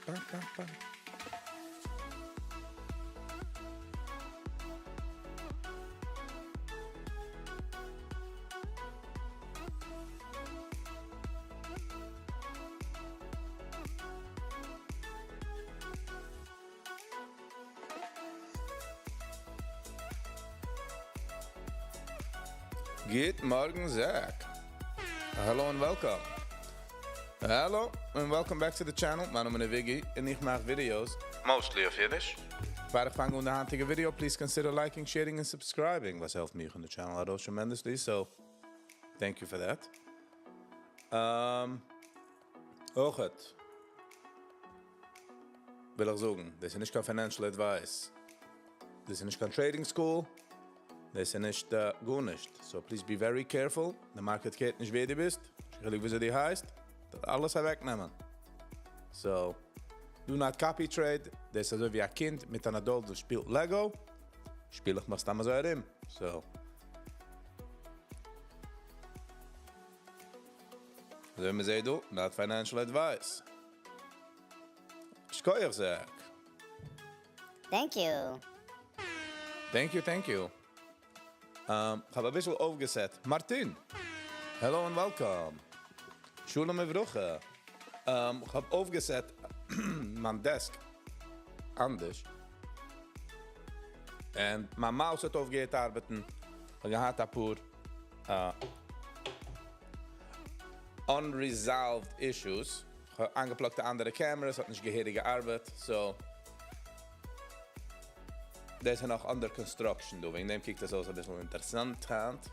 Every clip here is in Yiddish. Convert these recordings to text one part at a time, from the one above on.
פא פא פא. גוט מארגן זעק. Hello and welcome. Hello and welcome back to the channel. מיין נאמען איז וויגי און איך מאך videos. Mostly אויף אידיש. פאר איך פאנג אן די היינטיגע video, please consider liking, sharing און subscribing, וואס העלפט מיך און די channel ארויס tremendously, so thank you for that. אויכעט וויל איך זאגן, דאס איז נישט קיין financial advice, דאס איז נישט קיין trading school, דאס איז נישט גארנישט, so please be very careful, די market care ט נישט ווער דו ביסט, נישט קיין חילוק וויאזוי דו הייסט, וועט אלעס אוועקנעמען, so do not copy trade, דאס איז אזוי ווי א קינד מיט אן adult וואס שפילט Lego, שפיל איך מיך סתם אזוי ארום, so. אזוי ווי מען זעט דא, not financial advice. שכוח זעק. Thank you. Thank you, thank you. כ'האב אביסל אויפגעסעט. מארטין! Hello and welcome. שלום וברכה. כ'האב אויפגעסעט מיין desk אנדערש. און מיין mouse האט אויפגעהערט ארבעטן. כ'האב געהאט אפאר unresolved issues. כ'האב איינגעפלאגט א אנדערע camera, ס'האט נישט געהעריג געארבעט, so דאס איז נאך under construction דא, וועגן דעם קוקט עס אויס אביסל אינטערעסאנט היינט.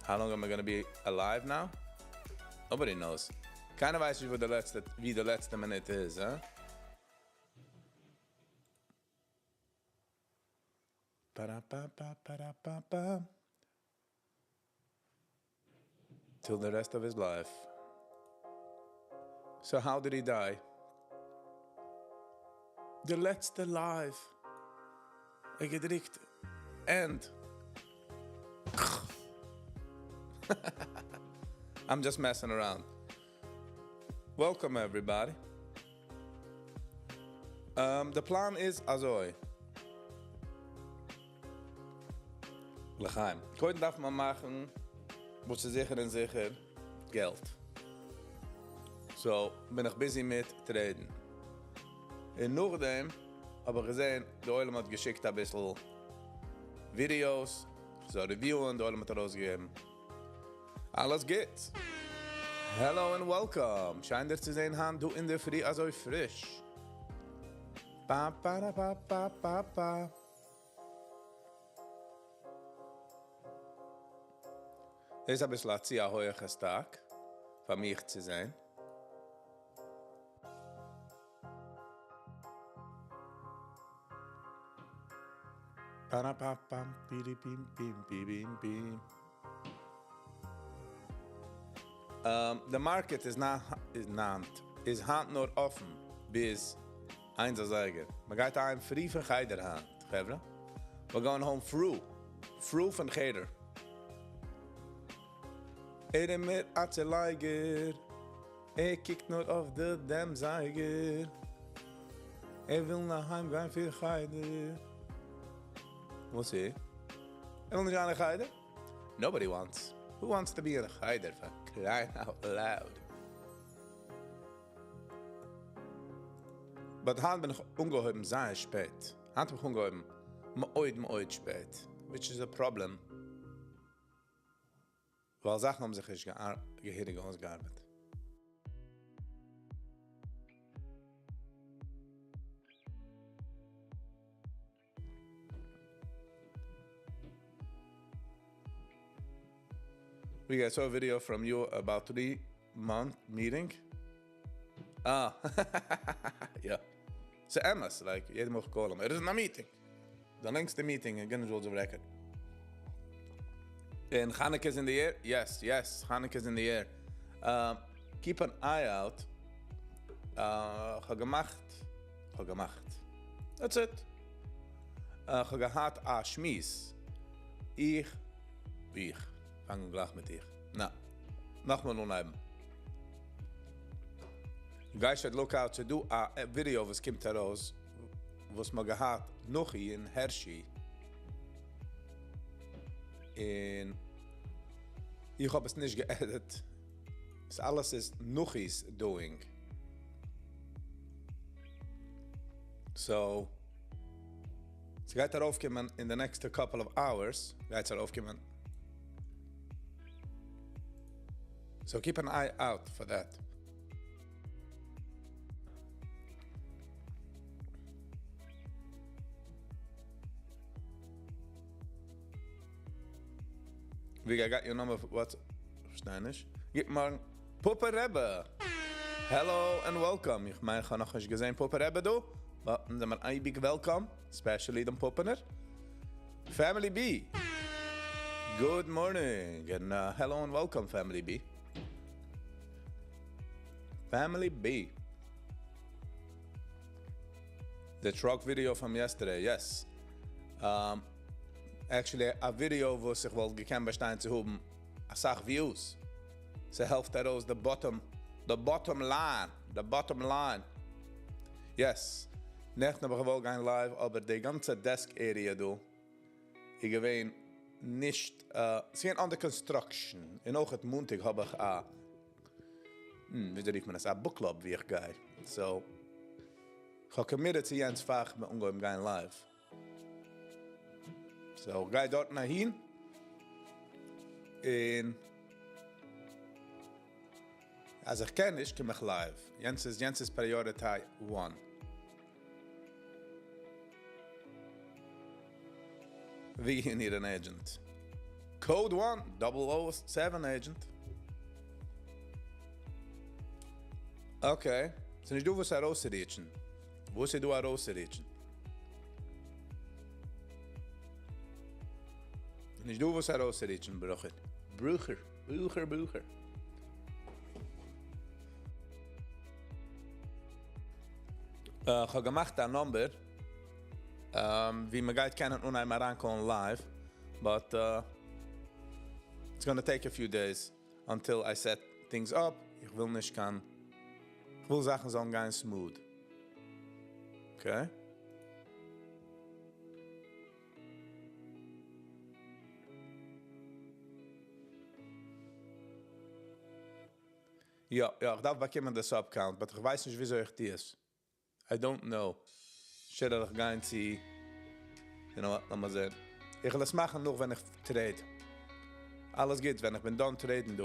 How long am I gonna be alive now? Nobody knows. קיינער ווייסט נישט וואו די לעצטע, ווי די לעצטע מינוט איז, הא? פאראפאפאפאראפאפא. Till the rest of his life. So how did he die? די לעצטע live. ער געדריקט end. I'm just messing around. Welcome everybody. The plan איז אזוי. לחיים. קודם דארף מען מאכן וואס איז זיכער און זיכער געלט. So בין איך busy מיט trade ן. און נאכדעם האב איך געזען די עולם האט געשיקט אביסל videos, איך זאל review ען, די עולם האט ארויסגעגעבן. אלעס גוט. Hello and welcome. שיין דיר צו זען היינט דא אינדערפרי אזוי פריש. פא פא רא פא פא פא פא. דאס איז אביסל א צו א הויעכע סטאק פאר מיך צו זען. פאראפאפאם פיריפים פים פיבים פים. די market איז נאנט, איז היינט נאר אפן ביז איינס אזייגער. מען גייט אהיים פרי פון חדר היינט, חברה. We're going home פרו. פרו פון חדר. ער איז מיר א צולייגער. ער קוקט נאר אויף די דעם זייגער. ער וויל אהיים גיין פון חדר. וואס איז? ער וויל נישט זיין אין חדר? Nobody wants. Who wants to be in חדר for crying out loud? But היינט בין איך אנגעהויבן זייער שפעט. היינט האב איך אנגעהויבן מאוד מאוד שפעט, which is a problem. ווייל זאכן האבן זיך נישט געהעריג אויסגעארבעט. We guys saw a video from you about 3 month meeting. Ah, yeah. ס'אמת, like, יעדער מאל call אים. ער איז אין א meeting. די לענגסטע meeting in Guinness World of Record. And Hanukkah is in the air? Yes, yes, Hanukkah is in the air. Keep an eye out. איך האב געמאכט, איך האב געמאכט. That's it. איך האב געהאט א שמועס. איך, איך, פאנג גלייך מיט איך. נא, נאכאמאל אנהייבן. Guys should look out, ס'דא א ווידעא וואס קומט ארויס וואס מ'האט געהאט נחי און הערשי און איך האב עס נישט געעדיט, עס אלעס איז נחי'ס doing. So ס'גייט ארויפקומען אין די נעקסטע couple of hours גייט עס ארויפקומען. So keep an eye out for that. ווי I got your number וואטס כ'פארשטיי נישט. גוט מארגן פאפא רבי! Hello and welcome! איך מיין כ'האב נאכנישט געזען פאפא רבי דא, but אונז זעמער אייביג welcome, especially דעם פאפענער. Family B! Good morning and hello and welcome Family B. Family B. The truck video from yesterday, yes. Actually א ווידיאו וואס איך וואלט געקענט באשטיין צו האבן אסאך views. ס'העלפט ארויס די bottom, די bottom line, די bottom line. Yes. נעכטן האב איך געוואלט גיין live אבער די גאנצע desk area דא איז געווען נישט, ס'איז געווען under construction, און אויכעט מאנטאג האב איך א, וויאזוי רופט מען עס, א book club ווי איך גיי, so כ'האב committed צו יענץ פאר כ'בין אנגעהויבן גיין live, so כ'גיי דארטן אהין, און אז איך קען נישט קום איך live, יענץ איז יענץ איז priority one. ווי you need an agent. Code one, double o seven agent. Okay, ס'איז נישט דא וואס ארויסצוריטשן. וואס איז דא ארויסצוריטשן? נישט דא וואס ארויסצוריטשן, ברוכער. ברוכער, ברוכער, ברוכער. כ'האב געמאכט א number ווי מ'גייט קענען אנהייבן אריינקאלן live, but it's gonna take a few days until I set things up, איך וויל נישט קיין, כ'וויל זאכן זאלן גיין smooth. Okay? יא יא איך דארף באקומען די sub count but איך ווייס נישט וויאזוי איך טו עס I don't know אפשר דארף איך גיין צו you know what לאמיר זען איך וועל עס מאכן נאך ווען איך trade אלעס גוט ווען איך בין done trade ן דא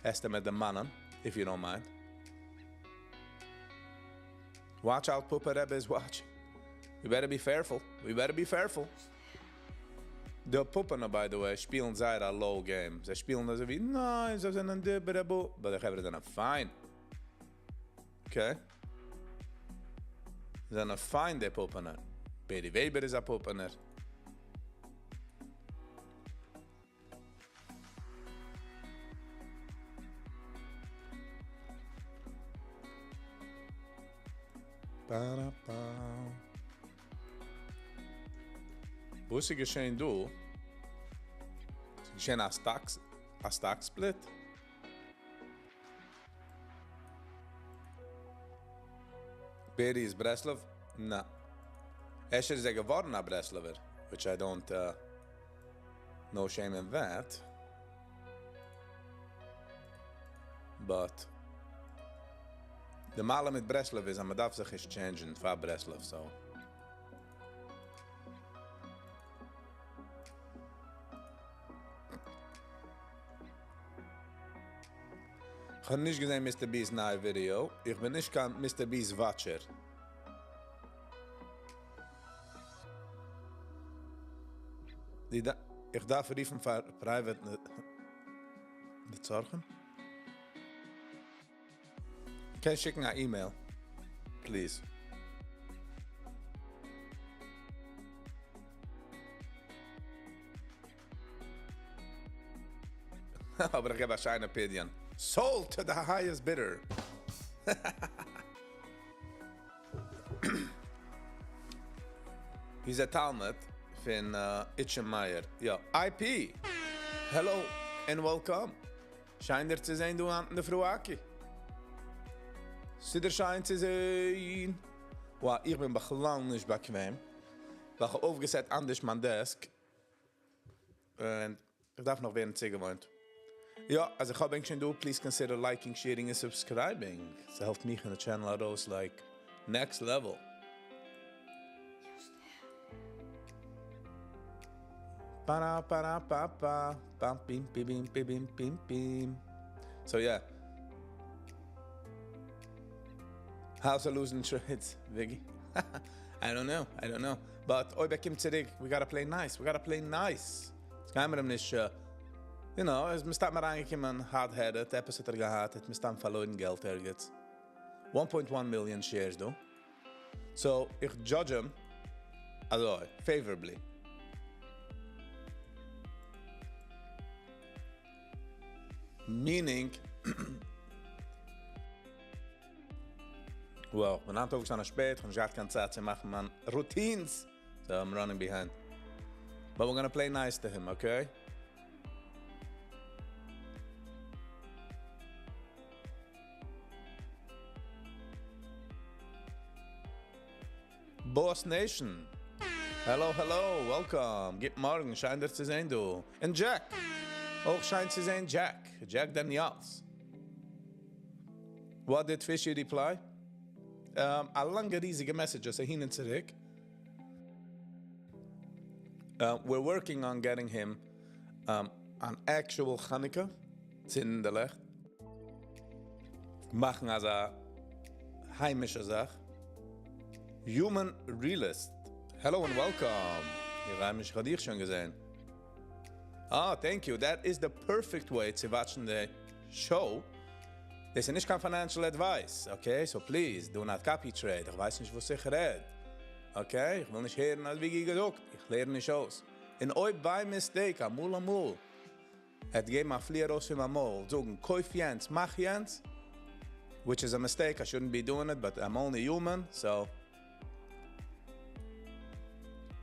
העסטו מיר דערמאנען if you don't mind watch out פאפא רבי is watching we better be careful we better be careful. די פאפענע by the way שפילן זייער א low game, זיי שפילן אזוי ווי ניין זיי זענען די ברעבו, but די חברה זענען פיין, okay? זיי זענען פיין די פאפענער, בערי וועבער איז א פאפענער. וואס איז געשען דא? ס'איז געשען א stock א stock split? בערי איז ברסלב? נע. אפשר איז ער געווארן א ברסלב'ער, which I don't no shame in that. But די מעלה מיט ברסלב איז אז מ'דארף זיך נישט change ן פאר ברסלב so. כ'האב נישט געזען Mister B's נייע ווידעא, איך בין נישט קיין Mister B's watcher. איך דארף רופן פאר private לצרכים? קענסט שיקן א email please. אבער איך געב א שיינע פדיון. Sold to the highest bidder! He's א תלמיד פון איטשע מאיר. יא. IP! Hello and welcome! שיין דיר צו זען דא היינט אין די פרואקי. ס'איז שיין צו זען. Wow, איך בין בכלל נישט באקוועם. ווייל כ'האב אויפגעסעט אנדערש מיין desk. און איך דארף נאך ווערן צוגעוואוינט. יא, אז איך האב ענק שוין דא, please consider liking, sharing און subscribing. ס'העלפט מיך און די channel ארויס like next level. פארא פארא פא פא פאם פים פי בים פי בים פים פים. So yeah. How's a losing trades, Viggy? I don't know, I don't know. But אויב ער קומט צוריק, we gotta play nice, we gotta play nice. עס גייען מיר אים נישט, ער איז מסתם אריינגעקומען hot-headed, עפעס האט ער געהאט, האט מסתם פארלוירן געלט ערגעץ. 1.1 million shares דא. So, איך judge אים, אזוי, favorably. Meaning, well, כ'בין היינט אויפגעשטאנען שפעט, כ'האב נישט געהאט קיין צייט צו מאכן מיין routines, so I'm running behind. But we're gonna play nice to him, okay? Boss Nation. Hello, hello, welcome. גוט מארגן, שיין דיך צו זען דא. און Jack. אויך שיין צו זען Jack. Jack Daniels. What did Fishy reply? א לאנגע ריזיגע message, אהין און צוריק. We're working on getting him an actual Chanukah. צינדן די לעכט. מאכן אזא היימישע זאך. Human Realist. Hello and welcome. איך האב דיך שוין געזען. Ah, thank you. That is the perfect way צו watch'ן the show. דאס איז נישט קיין financial advice, okay? So please, do not copy trade. איך ווייס נישט וואס איך רעד. Okay? איך וויל נישט הערן, אז ווי געזאגט, איך לערן נישט אויס. און אויב by mistake, אמאל אמאל, האט געגעבן א פלי ארויס פון מיין מויל, זאגן, קויף יענץ, מאך יענץ, which is a mistake, I shouldn't be doing it, but I'm only human, so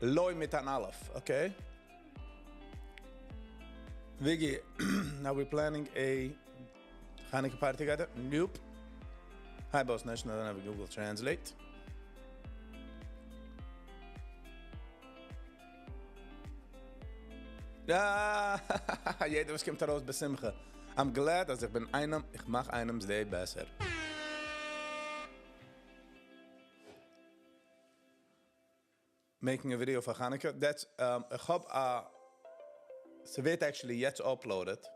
לא מיט אן אלף, okay? Viggy, now we're planning a Hanukkah party together? Nope. Hi, Boss Nation, I don't have a Google Translate. Ah, יעדער וואס קומט ארויס בשמחה. I'm glad אז איך בין איינעם, איך מאך איינעמ'ס day בעסער. Making a video for Hanukkah. That's, איך האב א, ס'ווערט actually יעצט uploaded,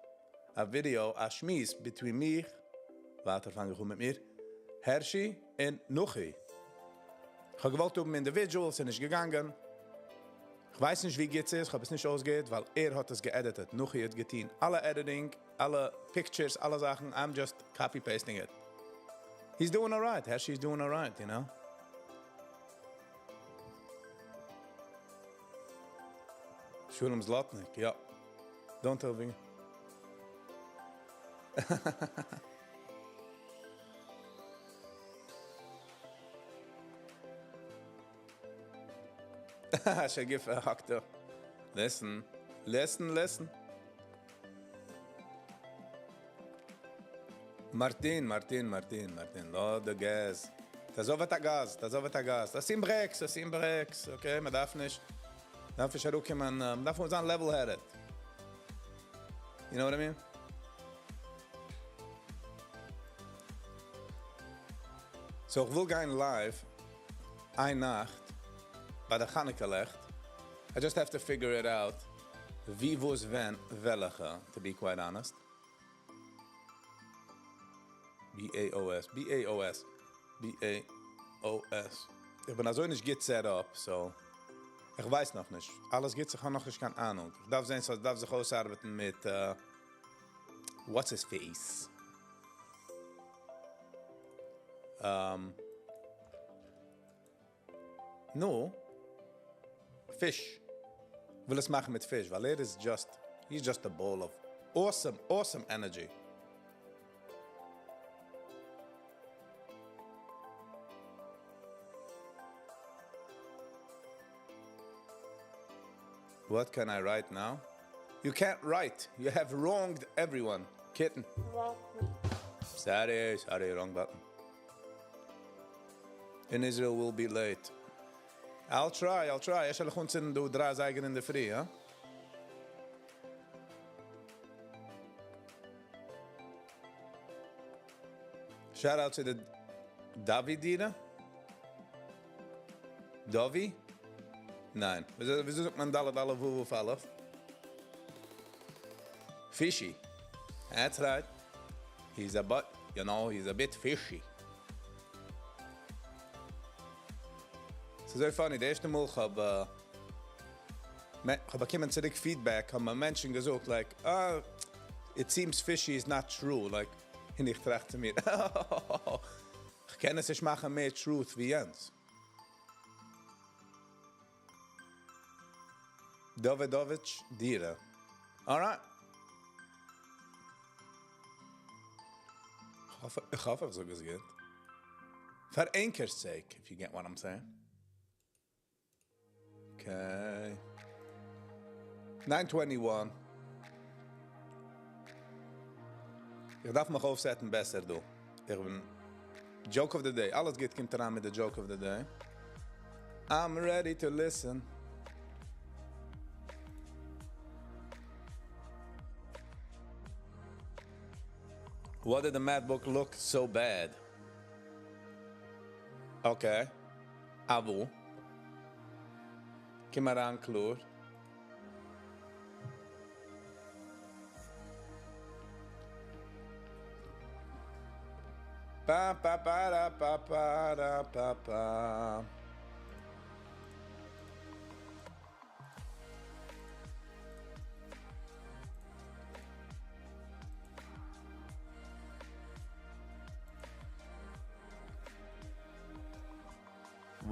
א video, א שמועס between מיך, ווייטער פאנג איך אן מיט מיר, Hershey און Nuchi. איך האב געוואלט האבן individual, ס'איז נישט געגאנגען. איך ווייס נישט ווי גוט ס'איז, איך האב עס נישט אויסגעהערט, ווייל ער האט עס גע edited. Nuchi האט געטון אלע editing, אלע pictures, אלע זאכן. I'm just copy-pasting it. He's doing all right. Hershey's doing all right, you know. Shalom Zlotnik, ja. Don't tell me. Shagif hakte. Listen, listen, listen. Martin, Martin, Martin, Martin, לא the gas. תעזוב את הגז, תעזוב את הגז. תשים brakes, תשים brakes, okay? מען דארף נישט. דארף איך אראפקומען, מען דארף זיין level-headed. You know what I mean? So, איך וויל גיין live איין נאכט ביי די חנוכה לעכט. I just have to figure it out. ווי, וואס, ווען, וועלכע, to be quite honest. B-A-O-S, B-A-O-S, B-A-O-S. איך בין אזוי נישט גוט set up, so איך ווייס נאך נישט. אלעס גוט, איך האב נאך נישט קיין אהנונג. איך דארף זען, so איך דארף זיך אויסארבעטן מיט, what's his face? No. Fish. וויל עס מאכן מיט Fish, ווייל ער איז just, he's just a ball of awesome, awesome energy. What can I write now? You can't write. You have wronged everyone. Kitten. Sorry, sorry, wrong button. In Israel will be late. I'll try, I'll try. איך זאל אנצינדן דא דריי אזייגער אין דער פרי, יא? Shout out to the Davidina. Dovi? ניין. וויאזוי זאגט מען דלת אלף וואו וואו אלף? Fishy. That's right. He's a but, you know, he's a bit fishy. ס'איז אזוי funny, די ערשטע מאל איך האב איך האב באקומען צוריק feedback, האבן מיר מענטשן געזאגט, like, ah, it seems fishy is not true, like, און איך טראכט צו מיר, איך קען עס נישט מאכן מער truth ווי יענץ. דאווידאוויטש דירה. Alright. איך האף איך זאג עס גוט. פאר ענקער'ס sake, if you get what I'm saying. Okay. 921. איך דארף מיך אויפסעטן בעסער דא. איך בין Joke of the day. אלעס גוט קומט אריין מיט די joke of the day. I'm ready to listen. What did the math book look so bad? Okay. אבו. קום אריין קלאר. Pa pa pa ra pa pa ra pa pa.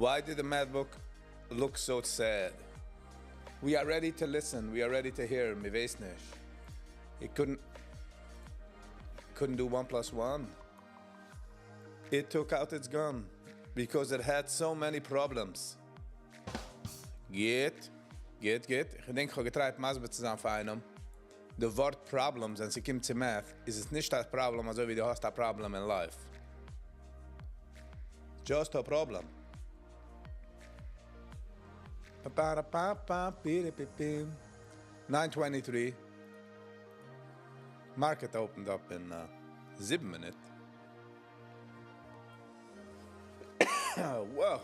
Why did the math book look so sad? We are ready to listen. We are ready to hear. מיר ווייסן נישט. It couldn't do one plus one. It took out its gun because it had so many problems. גוט, גוט, גוט. איך געדענק איך האב געטרייט מסביר צו זיין פאר איינעם. די ווארט problems ווען ס'קומט צו math איז עס נישט א פראבלעם אזוי ווי דו האסט א פראבלעם אין life. Just a problem. 9:23 Market opened up in 7 מינוט. Wow.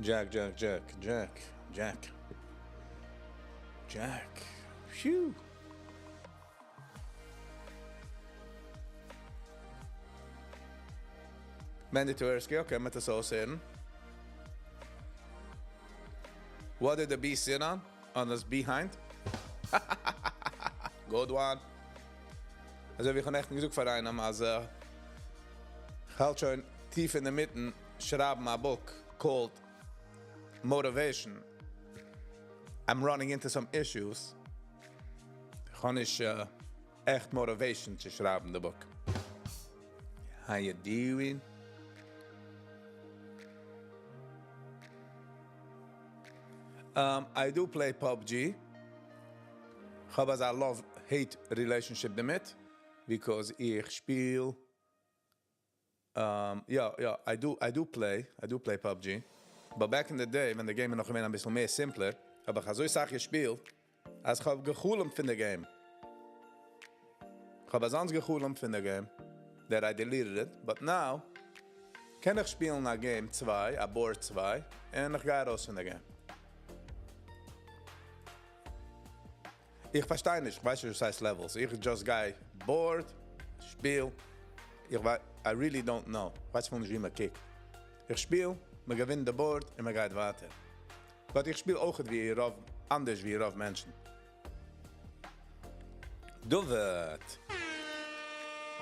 Jack, Jack, Jack, Jack, Jack. Jack. Phew. Mendy Tversky, okay, מיט עס אויסהערן. What did the bee sit on? On his behind? Good one. אזוי ווי איך האב נעכטן געזאגט פאר איינעם, אז איך האלט שוין טיף אינמיטן שרייבן א book called Motivation. I'm running into some issues. איך האב נישט עכט motivation צו שרייבן די book. How you doing? I do play PUBG. איך האב אזא love-hate relationship דערמיט, because איך שפיל יא, יא, I do play PUBG. But back in the day, ווען די game איז נאך געווען א ביסל מער simpler, האב איך אזוי אסאך געשפילט, אז איך האב געחלומט פון די game. איך האב אזאנס געחלומט פון די game, that I deleted it. But now, קען איך שפילן א game צוויי, א board צוויי, און איך גיי ארויס פון די game. איך פארשטיי נישט, איך ווייס נישט וואס הייסט levels. איך just גיי board, שפיל. איך ווייס, I really don't know. איך ווייס נישט ווי מען קוקט. איך שפיל, מען געווינט די board און מען גייט ווייטער. But איך שפיל אויך ווי רוב, אנדערש ווי רוב מענטשן. David.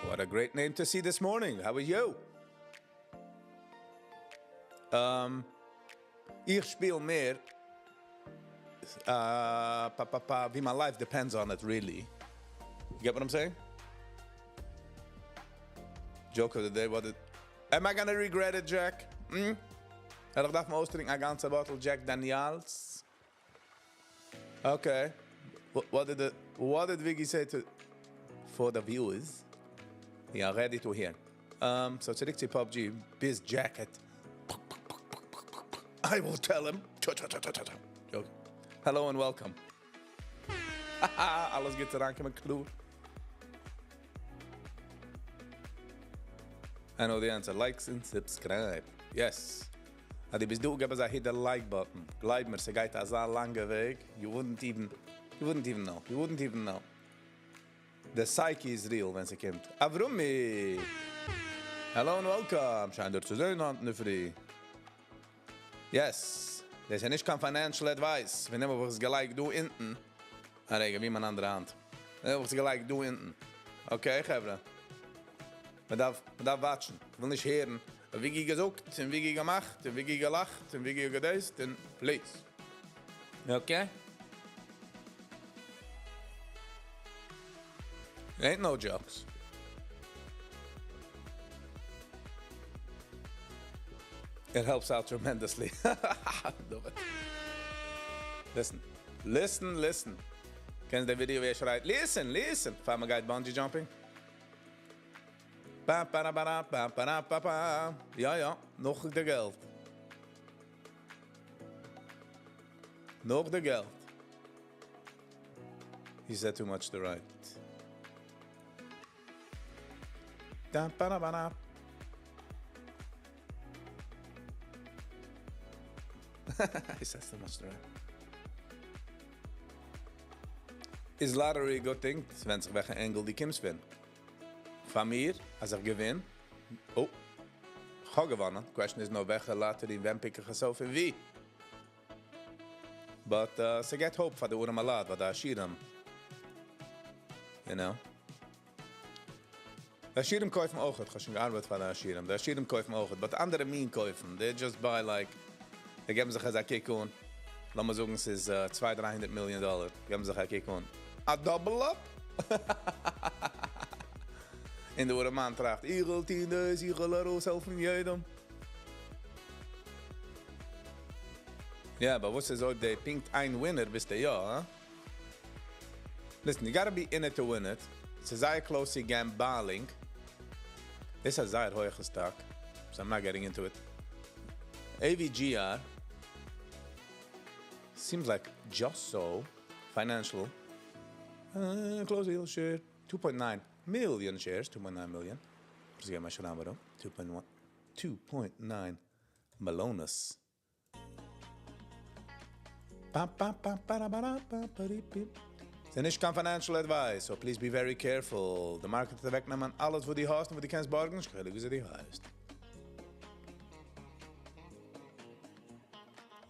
What a great name to see this morning. How are you? איך שפיל מער pa, pa, pa, ווי my life depends on it, really. You get what I'm saying? Joke of the day, what did... Am I gonna regret it, Jack? Hmm? איך דארף מאל אויסטרינקען א גאנצע bottle Jack Daniels. Okay. What did Viggy say to for the viewers? We are ready to hear. Um, so צוריק צו PUBG, ביז Jacket. I will tell him. Joke. Hello and welcome. אלעס גוט אריינקומען קלאר. I know the answer. Likes and subscribe. Yes. אז דו ביסט דא, גיב אזא hit the like button. גלייב מיר, ס'גייט אזא לאנגע וועג. You wouldn't even, you wouldn't even know. You wouldn't even know. The psyche is real ווען ס'קומט. אברומי! Hello and welcome. שיין דיר צו זען היינט אינדערפרי. Yes. דאס איז נישט קיין financial advice. ווען נעם איך עס געלייגט דא אונטן. א רגע, ווי מיין אנדערע האנט. נעם איך עס געלייגט דא אונטן. Okay, חברה. מען דארף, מען דארף watch ן. איך וויל נישט הערן, ווי געזאגט, און ווי געמאכט, און ווי געלאכט, און ווי געדעיסט, און please. Okay? Ain't no jokes. It helps out tremendously. Listen. Listen, listen. קענסט די ווידיאו ווי ער שרייט, listen, listen. פאר מען גייט bungee jumping. Ba, ba, da, ba, da, ba, ba, da, ba, ba. יא, יא, נאך די געלט. נאך די געלט. He said too much to write. Da, ba, da, ba, da. He says too much to write. Is lottery a good thing? ס'ווענדט זיך וועלכע angle דו קומסט פון. פאר מיר, אז איך געווין, oh, איך האב געוואונען. Question איז נאר וועלכע lottery, ווען pick איך עס אויף און ווי. But uh, ס'געט hope פאר די ארעמע לייט, ווייל די עשירים, you know. די עשירים קויפן אויך, איך האב שוין געארבעט פאר די עשירים. די עשירים קויפן אויך, but אנדערע מין קויפן. They just buy like, זיי געבן זיך אזא קוק אן. לאמיר זאגן, ס'איז 200, 300 מיליאן דאלאר. געבן זיך א קוק אן. א double up? און דער ארעמאן טראכט, איך וויל טון דאס, איך וויל ארויסהעלפן יעדעם. יא, אבער וואס איז אויב די פונקט איין winner ביסטו יא, huh? Listen, you gotta be in it to win it. ס'איז זייער close צו gambling. דאס איז א זייער הויכע stock. So I'm not getting into it. AVGR seems like just so financial. Close deal share 2.9 million shares, 2.9 million. 2.1, 2.9 melones. Pa, pa, pa, pa, da, ba, da, pa, pa, di, pi. ס'איז נישט קיין financial advice, so please be very careful. The market וועט אוועקנעמען אלעס וואס דו האסט און וואס דו קענסט בארגן, נישט קיין חילוק וויאזוי דו הייסט.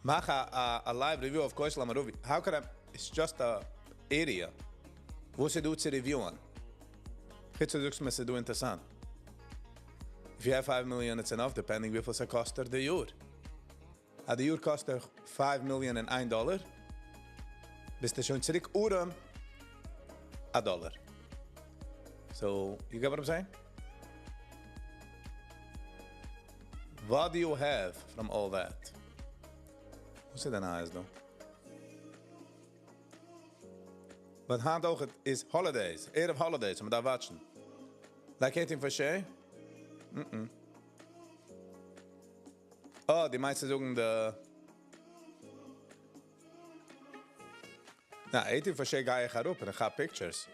מאך א א live review אויף כותל המערבי. How can I, it's just a area. וואס איז דא צו review ען? חוץ דו זאגסט מיר ס'איז דא אינטערעסאנט. If you have 5 million it's enough, depending וויפיל ס'קאסט דיר די יאר. אז די יאר קאסט דיך 5 מיליאן און איין דאלער, ביסטו שוין צוריק ארעם א דאלער. So, you get what I'm saying? What do you have from all that? וואס איז די נייעס דא? But היינט אויך איז holidays, ערב holidays, so מ'דארף watch ן. Like 18 פאר שעה? Mm-mm. אה, דו מיינסט צו זאגן די... נא, 18 פאר שעה גיי איך אראפ און איך כאפ pictures.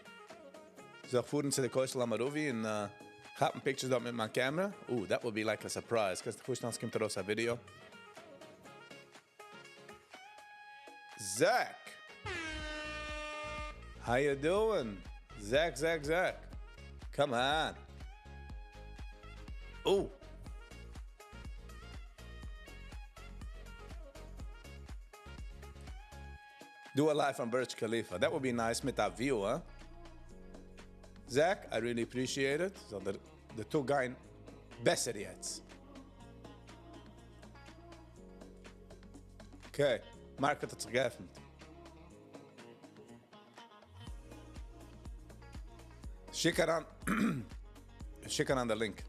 זאל איך פארן צו די כותל המערבי און כאפן pictures דארט מיט מיין camera? Oh, that would be like a surprise. קענסט דיך פארשטעלן ס'קומט ארויס א ווידיאו? Zack! How you doing? Zack, Zack, Zack. Come on. Oh! Do a live from Burj Khalifa. That would be nice מיט א view, huh? Zack, I really appreciate it. זאל דיר די טאג גיין בעסער יעצט. Okay, market האט זיך געעפנט. שיק אריין, שיק אריין די link.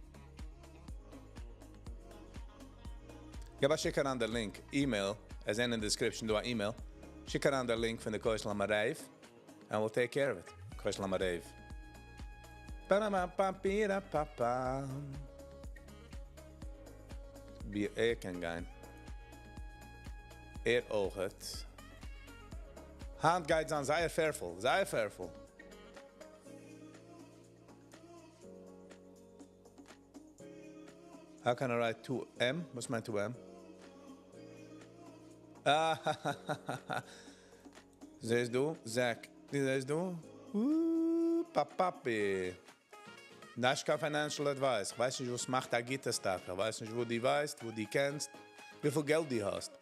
געב א שיק אריין די link, email, עס זענען אין description דא א אימעיל, שיק אריין די link פון די כותל המערבי, and we'll take care of it. כותל המערבי. פאראמאפאפיראפאפאם. ווי ער קען גיין. ער אויכעט. היינט גייט זיין זייער fearful, זייער fearful. How can I write 2M? וואס מיינט 2M? אה, זעסט דו? Zach, זעסט דו? פאפאפי. נישט קיין financial advice. איך ווייס נישט, וואס מאכט א גוטע stock. איך ווייס נישט, וואו דו ווייסט, וואו דו קענסט, וויפיל געלט דו האסט.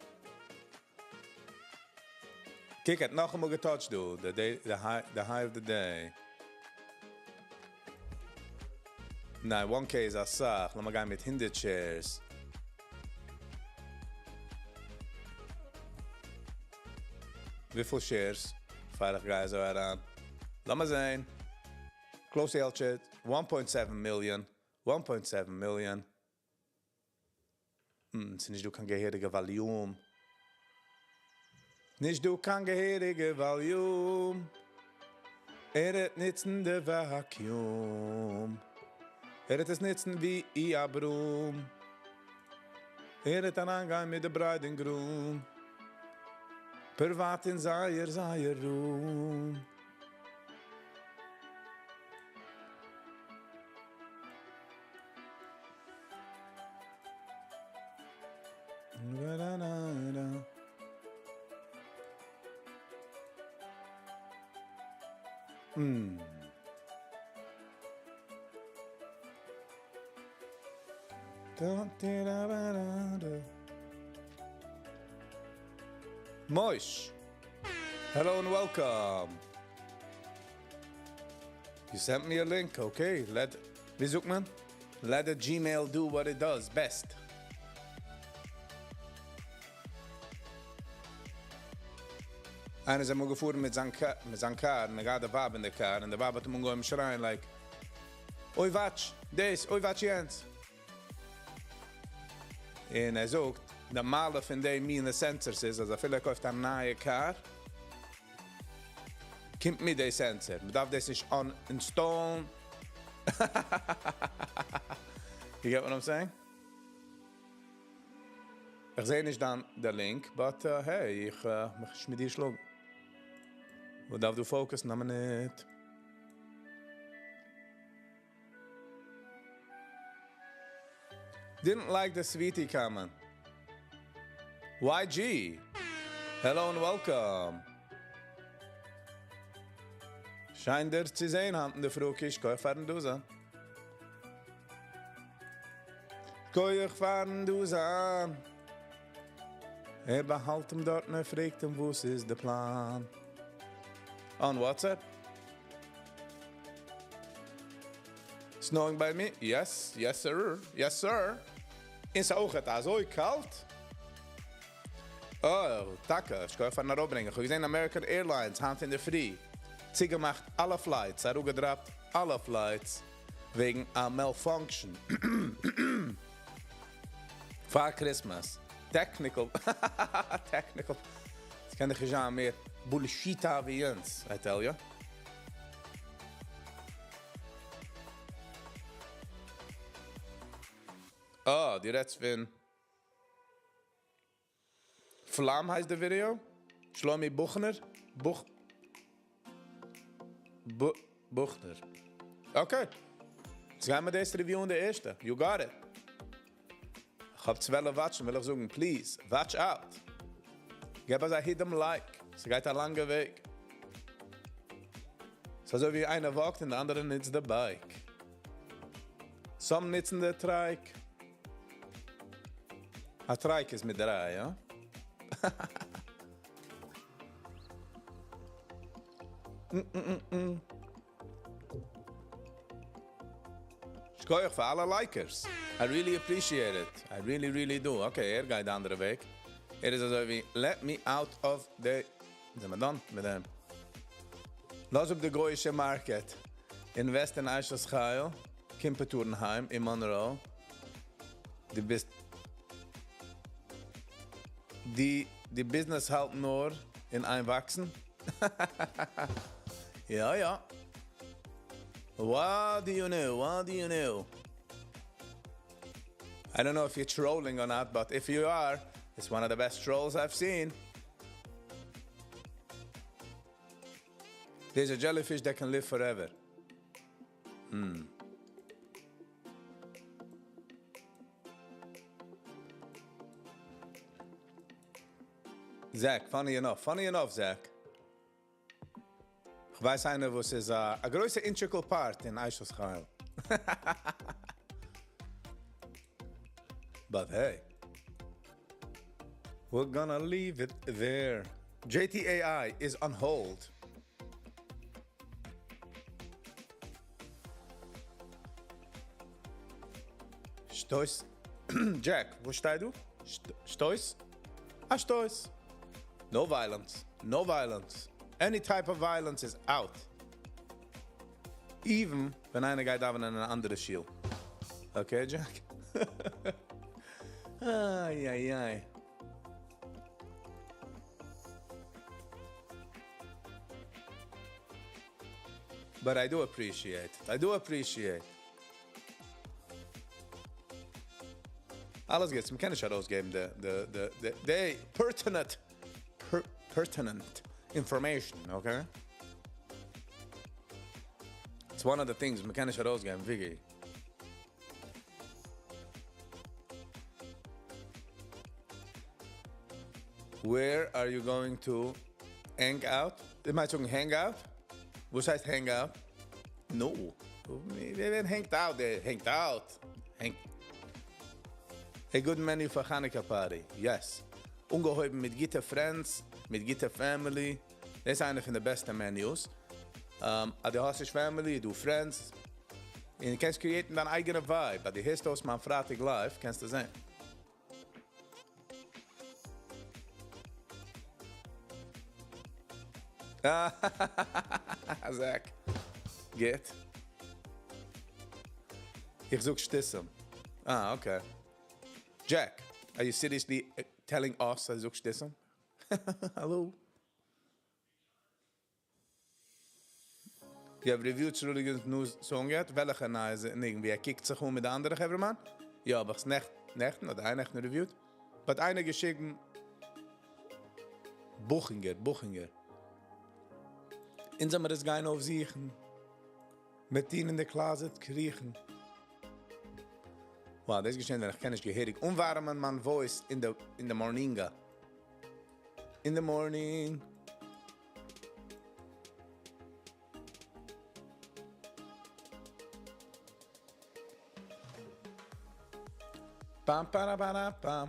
קוק, האט נאכאמאל געtouched, דו. The, day, the, high, the high of the day. ניין, 1K איז א סאך. לאמיר גיין מיט 100 shares. וויפיל shares? פאר איך גיי אזוי אריין. לאמיר זען. Close the 1.7 million. 1.7 million. ס'איז נישט דא קיין געהעריגע volume. נישט דא קיין געהעריגע volume. ער וועט נוצן די vacuum. ער וועט עס נוצן ווי א broom. ער וועט אריינגיין מיט די bride and groom. פריוואט אין זייער, זייער room. Da, da, da, da. Moish. Hello and welcome. You sent me a link, okay. Let, ווי זאגט מען? Let the Gmail do what it does best. איינער איז אמאל געפארן מיט זיין car, מיט זיין car, און ער געהאט די ווייב אין די car, און די ווייב האט אים אנגעהויבן שרייען, like, אוי watch, דאס, אוי watch יענץ. און ער זאגט, די מעלה פון די מינע sensors איז, אז אפילו ער קויפט א נייע car, קומט מיט די sensor. מען דארף דאס נישט uninstallן. You get what I'm saying? איך זע נישט דאן דער link, but hey, איך מיך נישט מיט דיר שלאגן. וואו דארף דו focusן א מינוט? Didn't like the sweetie comment. YG, hello and welcome. שיין דיר צו זען, היינט אין דער פרי, שכוח פארן דא זיין. שכוח פארן דא זיין. ער באהאלט אים דארט און ער פרעגט אים, וואס איז דער plan? On WhatsApp? Snowing by me? Yes, yes sir, yes sir. איז אויך אזוי קאלט? Oh, טאקע, איך קען פארן אראפברענגען. איך האב געזען American Airlines, היינט אין דער פרי. צוגעמאכט אלע flights, אראפגעdropped אלע flights וועגן א malfunction. פאר Christmas. Technical. Technical. עס קען דאך נישט זיין מער bullshit ווי אונז, I tell you. Oh, די רעדסט פון Flam הייסט דער video? Shlomi Buchner? Buch Bu Buchner. Okay. יעצט גייען מיר דאס review'ן, די ערשטע. You got it. איך האב 12 watch'ן, וויל איך זאגן, please, watch out. געב אונז א hit דעם like. עס גייט א לאנגע וועג. ס'איז אזוי ווי איינער walkט און דער אנדערע נוצט די bike. Some נוצן די trike. א trike איז מיט דריי, יא? שכוח פאר אלע likers. I really appreciate it. I really, really do. Okay, ער גייט די אנדערע וועג. ער איז אזוי ווי, let me out of the... זענען מיר done מיט דעם. לאז אפ די גוי'אישע market. Invest אין אשת חיל. קימפעטארנהיים אין Monroe. דו ביסט... די, די business האלט נאר אין איין וואקסן. יא, יא. What do you know? What do you know? I don't know if you're trolling or not, but if you are, it's one of the best trolls I've seen. There's a jellyfish that can live forever. Hmm. Zach, funny enough, funny enough, Zach. כ'ווייס איינער וואס איז א א גרויסע integral part אין אשת חיל. But hey. We're gonna leave it there. JTAI is on hold. שטויס. Jack, וואו שטייט דו? שטויס? א שטויס. No violence. No violence. Any type of violence is out. Even ווען איינער גייט דאווענען אין אן אנדערע שול. Okay, Jack? איי איי איי. But I do appreciate. I do appreciate. אלעס גוטס, מ'קען נישט ארויסגעבן די די די די די pertinent pertinent information, okay? It's one of the things מ'קען נישט ארויסגעבן, וויגי. Where are you going to hang out? דו מיינסט זאגן hang out? וואס הייסט hang out? No. ווער hanged out? דער hanged out. Hang. A good menu for Hanukkah party. Yes. אנגעהויבן מיט גוטע friends, מיט גוטע family. דאס איז איינע פון די בעסטע menus. אז דו האסט נישט family, דו friends. און דו קענסט create ן דיין אייגענע vibe. אז דו הערסט אויס מיין פרייטאג live, קענסטו זען. Zach. גוט. איך זאג שטותים. Ah, okay. Jack, are you seriously telling us אז איך זאג שטותים? Hello? You have reviewed Sruligan's new song yet? וועלכע נייע ניגון? ווי ער קוקט זיך אום מיט די אנדערע חברה'מאן? יא, האב איך עס נעכטן אדער אייערנעכטן reviewed. But איינער געשיקט בוכינגער, בוכינגער. אונז זאל מיר עס גיין אויפזוכן. מיט אים אין די closet קריכן. Wow, דאס איז געשען, ווען איך קען נישט געהעריג אנווארעמען מיין voice אין די אין די morning. In the morning. Pam para para pam.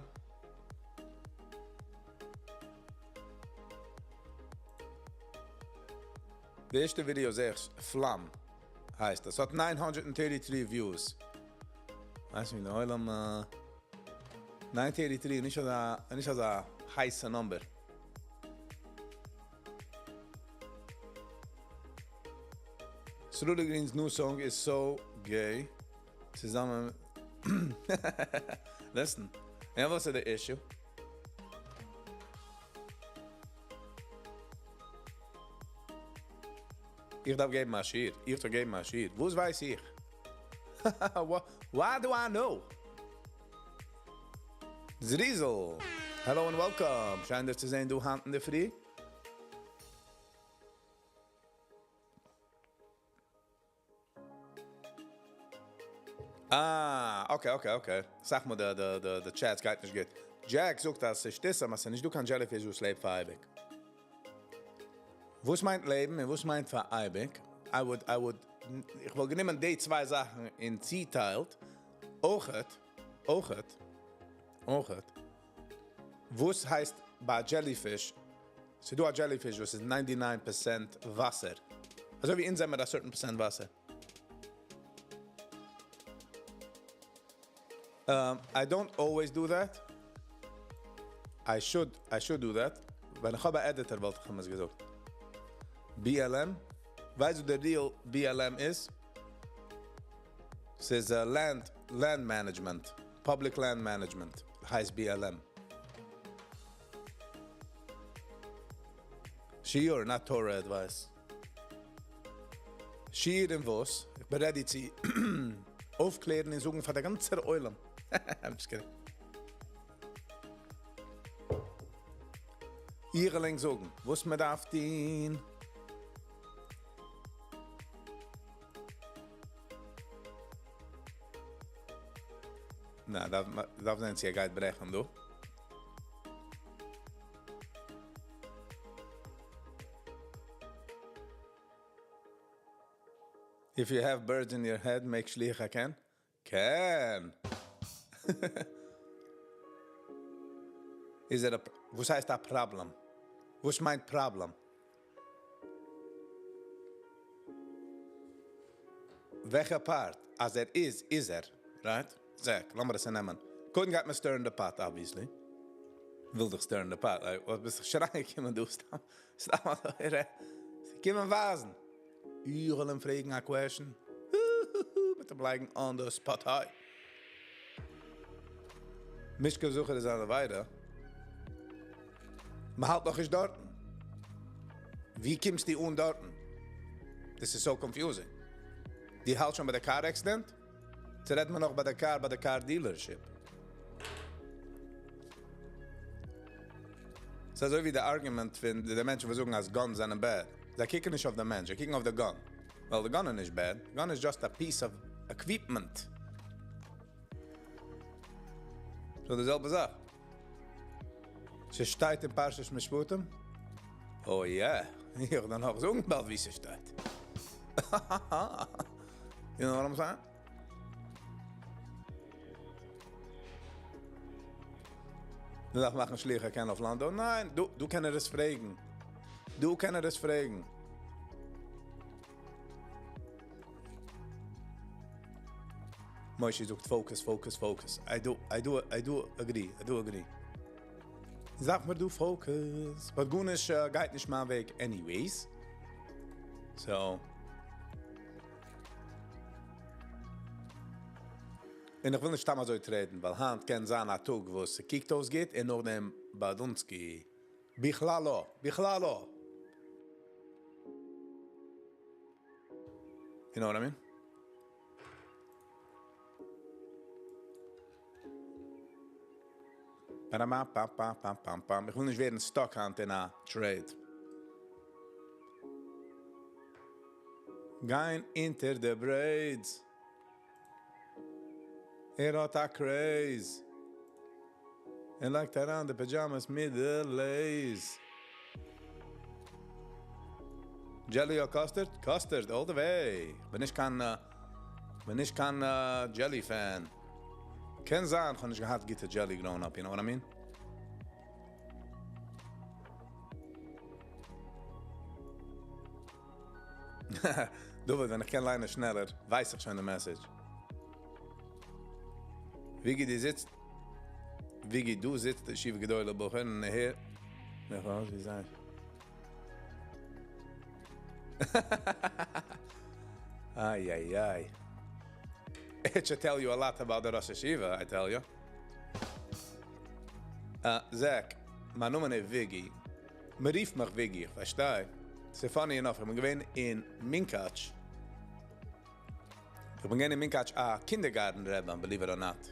די ערשטע ווידעא זעה איך, פלאם הייסט עס. האט 933 views. ווייסט ווי די עולם 933 נישט אזא נישט אזא הייסע number. Sruly Green's new song is so gay. צוזאמען Listen, און וואס איז די issue? איך דארף געבן א שיעור. איך דארף געבן א שיעור. וואס ווייס איך? What do I know? Zrizel, hello and welcome. שיין דיך צו זען דא היינט אינדערפרי. אה, okay, okay, okay. זאג מיר, די, די, די, די chat גייט נישט גוט. Jack זאגט, אז ס'איז שטותים, אז ס'איז נישט דא קיין jellyfish וואס לעבט פאר אייביג. וואס מיינט לעבן און וואס מיינט פאר אייביג? I would, I would, איך וואלט גענומען די צוויי זאכן און צעטיילט. אויכעט, אויכעט, אויכעט. וואס הייסט ביי jellyfish? ס'איז דא א jellyfish וואס איז 99% וואסער. אזוי ווי אונז זעמיר א certain percent וואסער. I don't always do that. I should, I should do that. ווען איך האב א editor וואלט איך אים עס געזאגט. BLM? ווייסט דו די real BLM איז? ס'איז land, land management. Public land management הייסט BLM. שיעור, not Torah advice. שיעור אין וואס? איך בין ready צו אויפקלערן און זאגן פאר דער גאנצער עולם. I'm just kidding. איך וועל ענק זאגן וואס מען דארף טון. נא, דארף זען צו ער גייט ברעכן דא. If you have birds in your head, make שליח הקן. קען! איז ער א, וואס הייסט א פראבלעם? וואס מיינט פראבלעם? וועלכע part? אז ער איז, איז ער. Right? זעק, לאמיר עס נעמען. קודם גייט מען stir ן די pot, obviously. וויל דיך stir ן די pot. וואס ביסט זיך שוין אריינגעקומען דא סתם? סתם אזוי רעדן. קומען ווייזן. איך וועל אים פרעגן א question. מיט אים לייגן on the spot. היי. משכב זכר איז אן עבירה. מ'האלט נאכנישט דארטן. ווי קומסטו אן דארטן? דאס איז so confusing. דו האלטסט שוין ביי די car accident? צו רעדט מען נאך ביי די קאר ביי די car dealership? ס'איז אזוי ווי די argument פון די מענטשן וואס זאגן אז guns זענען bad. זיי קוקן נישט אויף די מענטש, זיי קוקן אויף די gun. ווייל די gun איז נישט bad, די gun איז just א piece of equipment. So די זעלבע זאך. ס'שטייט אין פרשת משפטים? Oh yeah! איך וועל דיר נאך זאגן באלד ווי ס'שטייט. You know what I'm saying? מ'דארף מאכן שליח הקן אויף לאנדא? ניין, דא דא קען ער עס פרעגן. דא קען ער עס פרעגן. מושי זאגט focus focus focus. I do I do I do agree I do agree. זאג מיר דא focus. But גארנישט גייט נישט מיין וועג anyways. So. און איך וויל נישט סתם אזוי trade ן, ווייל היינט קען זיין א טאג וואס ס'קוקט אויס גוט און נאכדעם באדונסקי. בכלל לא! בכלל לא! You know what I mean? פאראמאפאפאפאפאפאם. איך וויל נישט ווערן stuck היינט אין א trade. גיין אונטער די braids. ער האט א craze. ער לייגט אריין די pajamas מיט די lace. Jelly or custard? Custard all the way! כ'בין נישט קיין כ'בין נישט קיין jelly fan. קען זיין כ'האב נישט געהאט גוטע jelly growing up, you know what I mean? דוד, ווען איך קען ליינען שנעלער, ווייס איך שוין די message. וויגי דו זיצט וויגי דא זיצט די ישיבה גדולה בחור און ער הערט מיך אויס ווי זיי איי איי איי It should tell you a lot about the ראש ישיבה, I tell you. זעק, מיין נאמען איז וויגי. מען רופט מיך וויגי, איך פארשטיי. ס'איז funny enough, איך בין געווען אין מונקאטש. איך בין געווען אין מונקאטש א kindergarten רבי, believe it or not.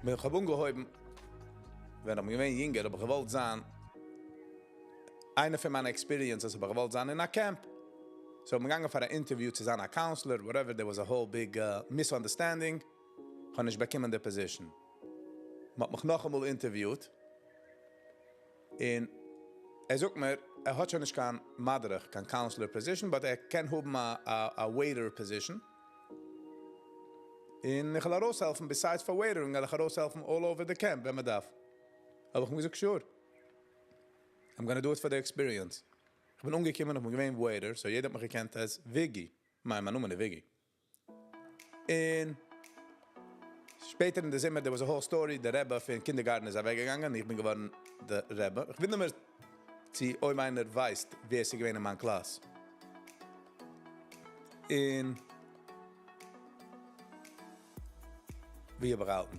ווען איך האב אנגעהויבן, ווען איך בין געווען יונגער האב איך געוואלט זיין, איינע פון מיינע experiences האב איך געוואלט זיין אין א קעמפ. So איך בין געגאנגען פאר א interview צו זיין א counselor, whatever, there was a whole big misunderstanding, איך האב נישט באקומען די position. מען האט מיך נאכאמאל אינטערוויוט. און ער זאגט מיר ער האט שוין נישט קיין מדריך, קיין counselor position, but ער קען האבן א waiter position, און איך וועל ארויסהעלפן, besides פאר waitering וועל איך ארויסהעלפן all over די קעמפ ווען מען דארף. האב איך אים געזאגט sure, I'm gonna do it for the experience. איך בין אנגעקומען, איך בין געווען waiter, so יעדער האט מיך געקענט as וויגי, מיין נאמען איז וויגי. און שפעטער אין די זומער there was a whole story, די רבי פון kindergarten איז אוועק געגאנגען, איך בין געווארן די רבי, איך וואונדער מיר צו אויב איינער ווייסט ווער ס'איז געווען אין מיין קלאס, און ווי האב איך געהאלטן?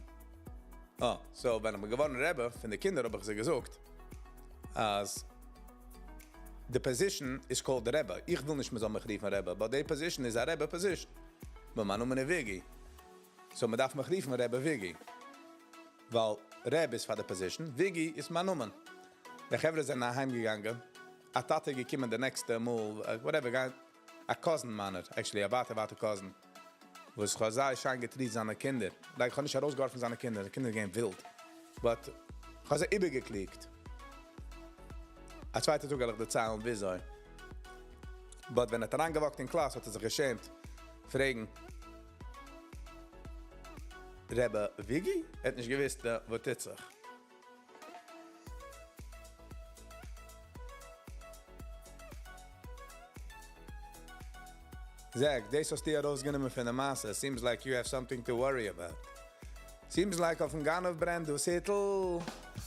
אה, so ווען איך בין געווארן רבי פון די קינדער האב איך זיי געזאגט אז. די position איז called רעבע, איך וויל נישט מ'זאל מיך רופן רעבע, but די position איז א רעבע position, ווייל מיין נאמען איז וויגי, so מ'דארף מיך רופן רעבע וויגי, ווייל רעבע איז פאר די position, וויגי איז מיין נאמען. די חברה זענען אהיים געגאנגען, א טאטע איז געקומען די נעקסטע מאל, whatever, גיין, א cousin מיינער, actually א ווייטע ווייטע cousin, וואס כ'האב זייער שיין געטריט זיינע קינדער, like כ'האב נישט ארויסגעווארפן זיינע קינדער, די קינדער געווען ווילד, but כ'האב זיי איבערגעקלוגט. א צווייטע טאג וועל איך דערציילן וויאזוי. but ווען ער האט אריינגעוואקט אין קלאס האט ער זיך געשעמט פרעגן רעבע וויגי? ער האט נישט געוואוסט וואס טוט זיך. זעק, דאס האסטו ארויסגענומען פון די מעשה, seems like you have something to worry about. Seems like אויפן גנב ברענט דאס היטל.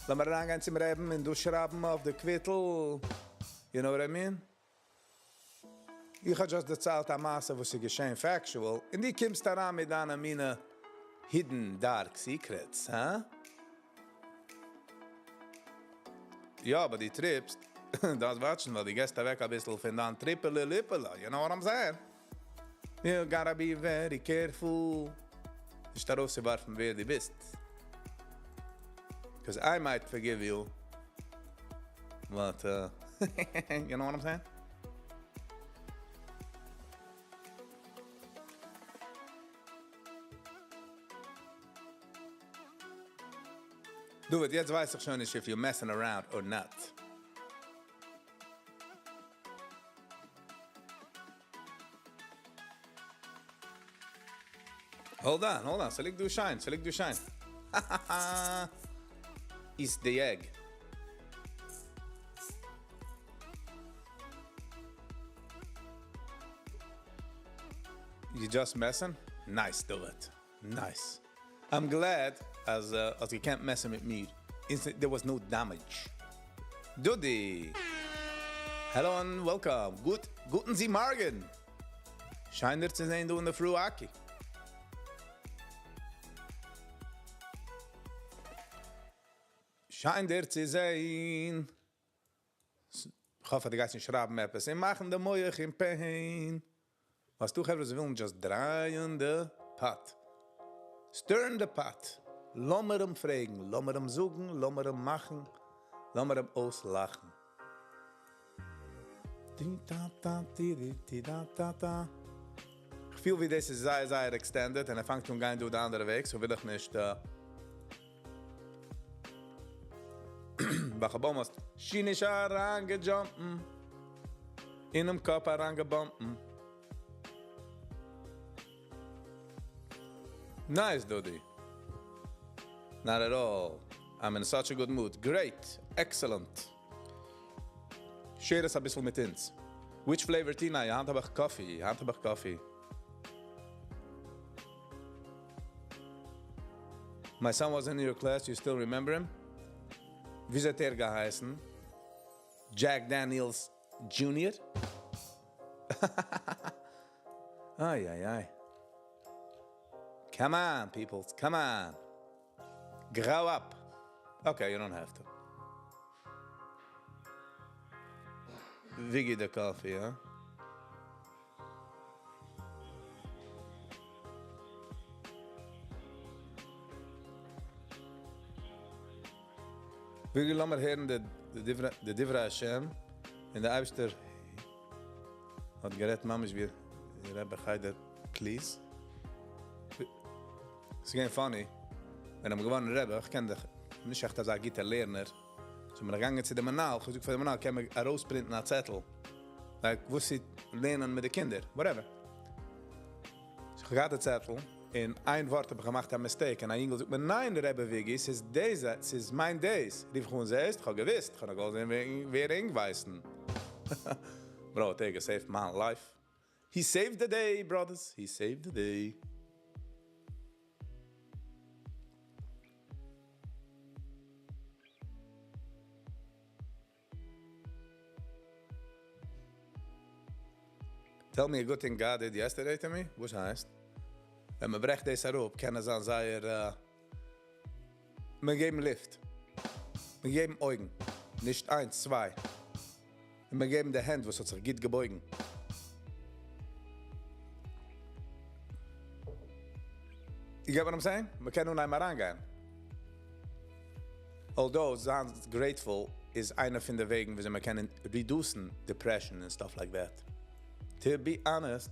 לאמיר אריינגיין צום רעבן און דאס שרייבן אויף די קוויטל. You know what I mean? איך האב just דערציילט א מעשה וואס איז געשען factual, און דו קומסט אריין מיט דיינע מינע hidden dark secrets, הא? יא, אבער דו טריפסט, דארפסט וואטשן ווייל דו געסט אוועק אביסל פון דיין טריפעלע ליפעלע, you know what I'm saying? You gotta be very careful נישט ארויסצואווארפן ווער דו ביסט, cause I might forgive you, but you know what I'm saying? דוד, יעצט ווייס איך שוין נישט if you messing around or not. Hold on, hold on, ס'ליגט דא שיין, ס'ליגט דא שיין. האהאהא. Eat the egg. You just messing? Nice דוד. Nice. I'm glad אז האסט געקענט מעסן מיט מיר. There was no damage. דודי! Hello and welcome. גוט גוטן זי מארגן! שיין דיר צו זען דא אין די פרי אקי. שיין דיר צו זען. כ'האף אז דו גייסט נישט שרייבן עפעס און מאכן די מח אין pain. ווייסטו חברה זיי ווילן just דרייען די pot. Stirring the pot. לאמיר אים פרעגן, לאמיר אים זאגן, לאמיר אים מאכן, לאמיר אים אויסלאכן. כ'פיל ווי דאס איז זייער זייער extended און ער פאנגט אן גיין דא די אנדערע וועג so וויל איך נישט ווייל כ'האב almost שיניש אריינגעדזשאמפן אינעם קאפ אריינגעבאמפן. Nice דודי. Not at all. I'm in such a good mood. Great! Excellent! Share עס אביסל מיט אונז. Which flavor tea? ניין, היינט האב איך coffee. היינט האב איך coffee. My son was in your class, you still remember him? וויאזוי האט ער געהייסן? Jack Daniels Junior? איי איי איי. Come on peoples, come on. Grow up. Okay, you don't have to. וויגי די coffee, הא? וויגי לאמיר הערן די דברי השם, און די אייבערשטער האט גערעדט ממש ווי רבי חדר please. ס'איז געווען funny, ווען איך בין געווארן רבי, איך קען דיך, נישט עכט אזא גוטער לערנער, so בין איך געגאנגען צו די מנהל, כ'האב געזאגט פאר די מנהל קען מען ארויספרינטן א צעטל, like וואס צו לערנען מיט די קינדער, whatever. So כ'האב געהאט די צעטל, און איין ווארט האב איך געמאכט א mistake, און א יונגל זאגט מיר, ניין רבי וויגי, ס'איז דעיס, ס'איז מיין דעיס. רוף איך אן, זעסט, כ'האב געוואוסט, כ'האב נאר געוואלט זען ווער ענק ווייסן. Bro האט ער געסעיווט מיין life. He saved the day brothers, he saved the day. Tell me a good thing God did yesterday to me? וואס הייסט? ווען מען ברעכט דאס אראפ קען עס זיין זייער מען געבן לופט. מען געבן אויגן. נישט איינס, צוויי. און מיר געבן די הענט וואס האט זיך גוט געבויגן. You get what I'm saying? מ'קען אנהייבן אריינגיין. Although זיין grateful איז איינע פון די וועגן וויאזוי מ'קען reduce ן depression and stuff like that. To be honest.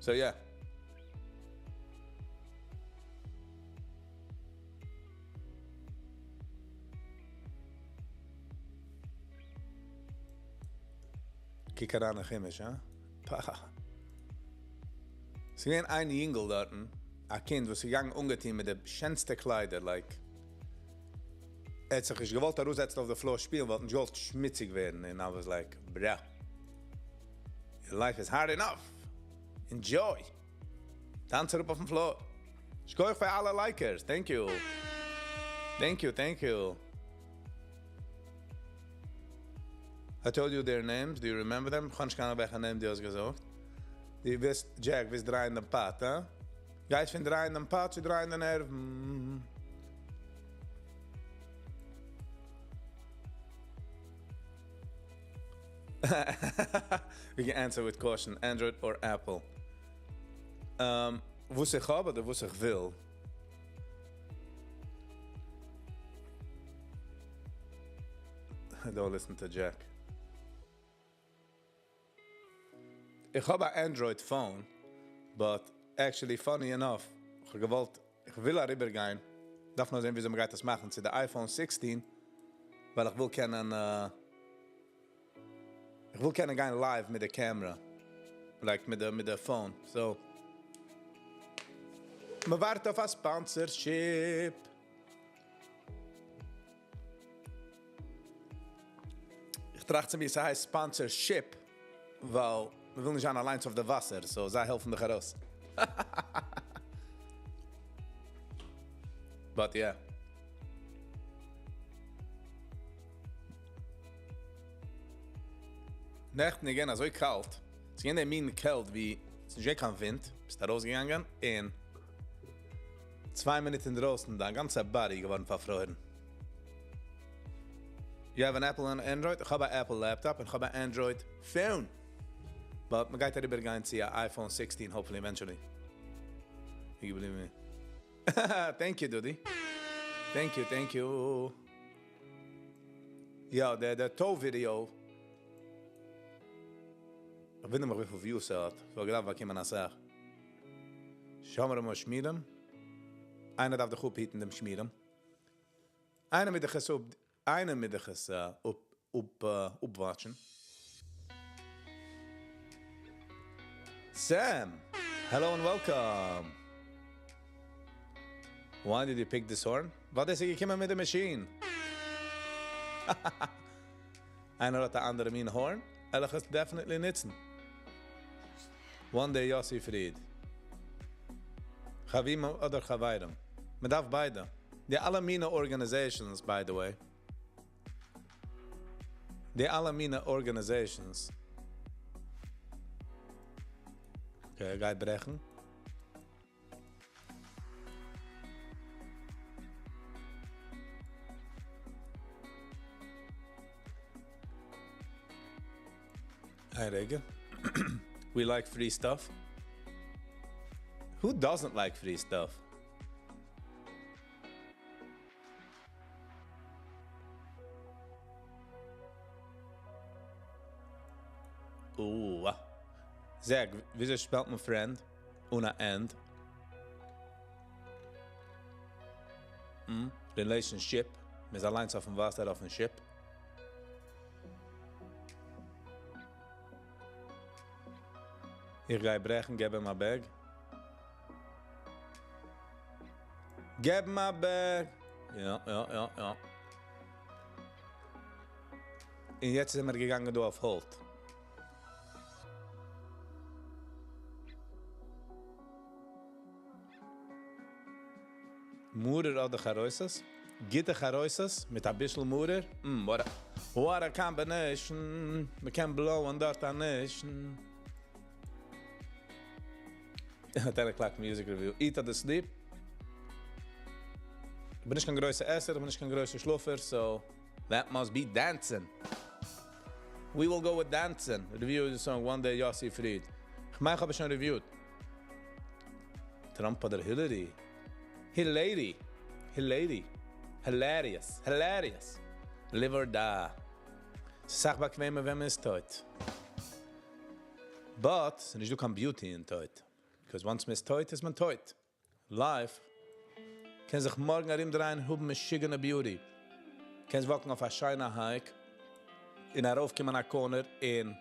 So yeah. קוק אריין אין חומש, הא? פאח. ס'איז געווען איין יונגל דארטן, א קינד וואס איז געגאנגען אנגעטון מיט די שענסטע קליידער, like, ער האט זיך נישט געוואלט אראפזעצן אויף די floor שפילן, ווייל ער האט נישט געוואלט שמוציג ווערן, און I was like, bruh, your life is hard enough, enjoy! טאנץ אראפ אויפן floor. שכוח פאר אלע likers, thank you. Thank you, thank you. I told you their names, do you remember them? כ'האב נישט קיין אנונג וועלכע name דו האסט געזאגט. דו ווילסט, Jack, ווילסט דרייען דעם pot, הא? גייסט פון דרייען דעם pot צו דרייען די נערוון. We can answer with caution, Android or Apple? וואס איך האב אדער וואס איך וויל? Don't listen to Jack. איך האב א Android phone, but actually funny enough, איך האב געוואלט, איך וויל אריבערגיין, דארף נאר זען וויאזוי מ'גייט עס מאכן צו די iPhone sixteen, ווייל איך וויל קענען, איך וויל קענען גיין live מיט די camera, like מיט די מיט די phone, so מ'ווארט אויף א sponsorship. איך טראכט צו מיר ס'הייסט sponsorship ווייל מ'וויל נישט זיין אליינס אויף די וואסער, so זיי העלפן דיך ארויס. But yeah. נעכטן איז געווען אזוי קאלט, ס'איז געווען די מין קעלט ווי ס'איז נישט געווען קיין ווינט, ביסט ארויסגעגאנגען און צוויי מינוט אינדרויסן דיין גאנצע body איז געווארן פארפרוירן. You have an Apple and Android? איך האב א Apple laptop און איך האב א Android phone. But מ'גייט אריבער גיין צו א iPhone sixteen hopefully eventually. You believe me? Thank you דודי. Thank you thank you. יא די די toe video. איך וואונדער מיך וויפיל views ס'האט. ס'וואלט געדארפט באקומען אסאך. שומרים ושמירים. איינער דארף דיך אפהיטן דעם שמירים. איינער מיט דיך עס אפ איינער מיט דיך עס אפ אפ אפוואטשן. Sam! Hello and welcome! Why did you pick this horn? ווייל דאס איז געקומען מיט די מאשין. איינער האט א אנדערע מין horn? וועל איך עס definitely נוצן. One day יאסי פריד. חביבים אדער חברים. מען דארף ביידע. די אלע מינע organizations by the way. די אלע מינע organizations. Okay, ער גייט ברעכן. איין רגע. We like free stuff. Who doesn't like free stuff? אוה. זאג, וויאזוי spell ט מען friend אן א and? Relationship, מ'איז אליינס אויפן וואסער אויפן שיפ. איך גיי ברעכן, געב אים א bag. געב אים א bag! יא יא יא יא. און יעצט זעמער געגאנגען דא אויף hold. מרור אדער חרוסת? גוטע חרוסת מיט אביסל מרור? מ, what a what a combination! מ'קען בלויען דארט א nation. 10 o'clock music review. Eat אדער sleep? איך בין נישט קיין גרויסער עסער, איך בין נישט קיין גרויסער שלאפער, so that must be dancing. We will go with dancing. Review the song One Day Yossi Fried. איך מיין, איך האב עס שוין reviewed. Trump אדער Hillary? Hillary. Hillary. Hilarious. Hilarious. Live or die. ס'איז באקוועמער ווען מען איז טויט. But, ס'איז נישט דא קיין beauty אין טויט. Because once מען איז טויט, איז מען טויט. Life קען זיך מארגן ארומדרייען, האבן משוגענע beauty. קענסט walk ן אויף א שיינע hike, און ארויפקומען א corner, און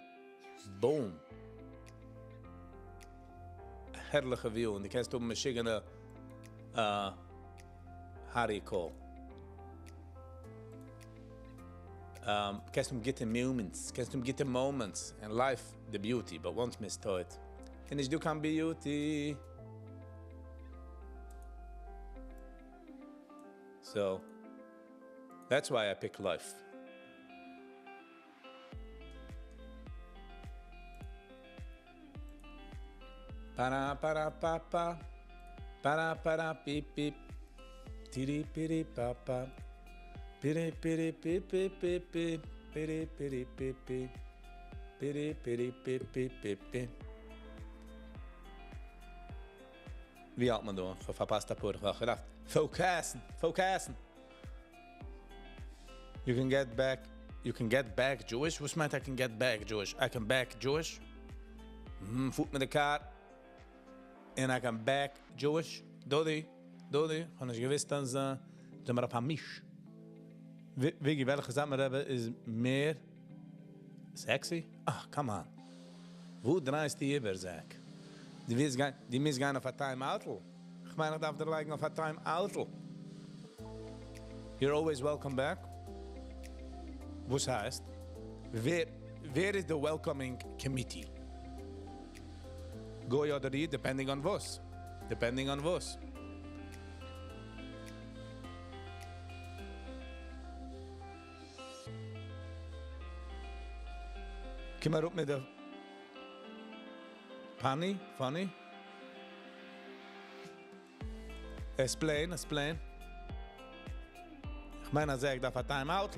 boom. א הערליכע view, און דו קענסט האבן משוגענע, how do you call? קענסט האבן גוטע moments, קענסט האבן גוטע moments in life, the beauty, but once מ'איז טויט, איז נישט דא קיין beauty. So, that's why I pick life. Para para pa pa para para pip pip tiri piri pa pa piri piri pi pi pi pi piri piri pi pi piri piri pi pi pi pi. ווי האלט מען דא? איך האב פארפאסט א פאר. איך האב געדארפט focus ן, focus ן. You can get back, you can get back Jewish? וואס מיינט I can get back Jewish? I can back Jewish? פארט מיט די car and I can back Jewish? Dodi, Dodi, איך האב נישט געוואוסט אז זעמיר אויף א מיש. ווי וועלכע סאטמאר רבי איז מער sexy? Ah, come on. וואו דרייסטו איבער, Zach? דו ווילסט גיין, דו מוזט גיין אויף א time-out. איך מיין, איך דארף דיר לייגן אויף א time-out. You're always welcome back. וואס הייסט? ווער איז the welcoming committee? גוי אדער איד, depending on וואס. Depending on וואס. קום אראפ מיט די Funny, funny. Explain, explain. איך מיין, אז איך דארף א time-out.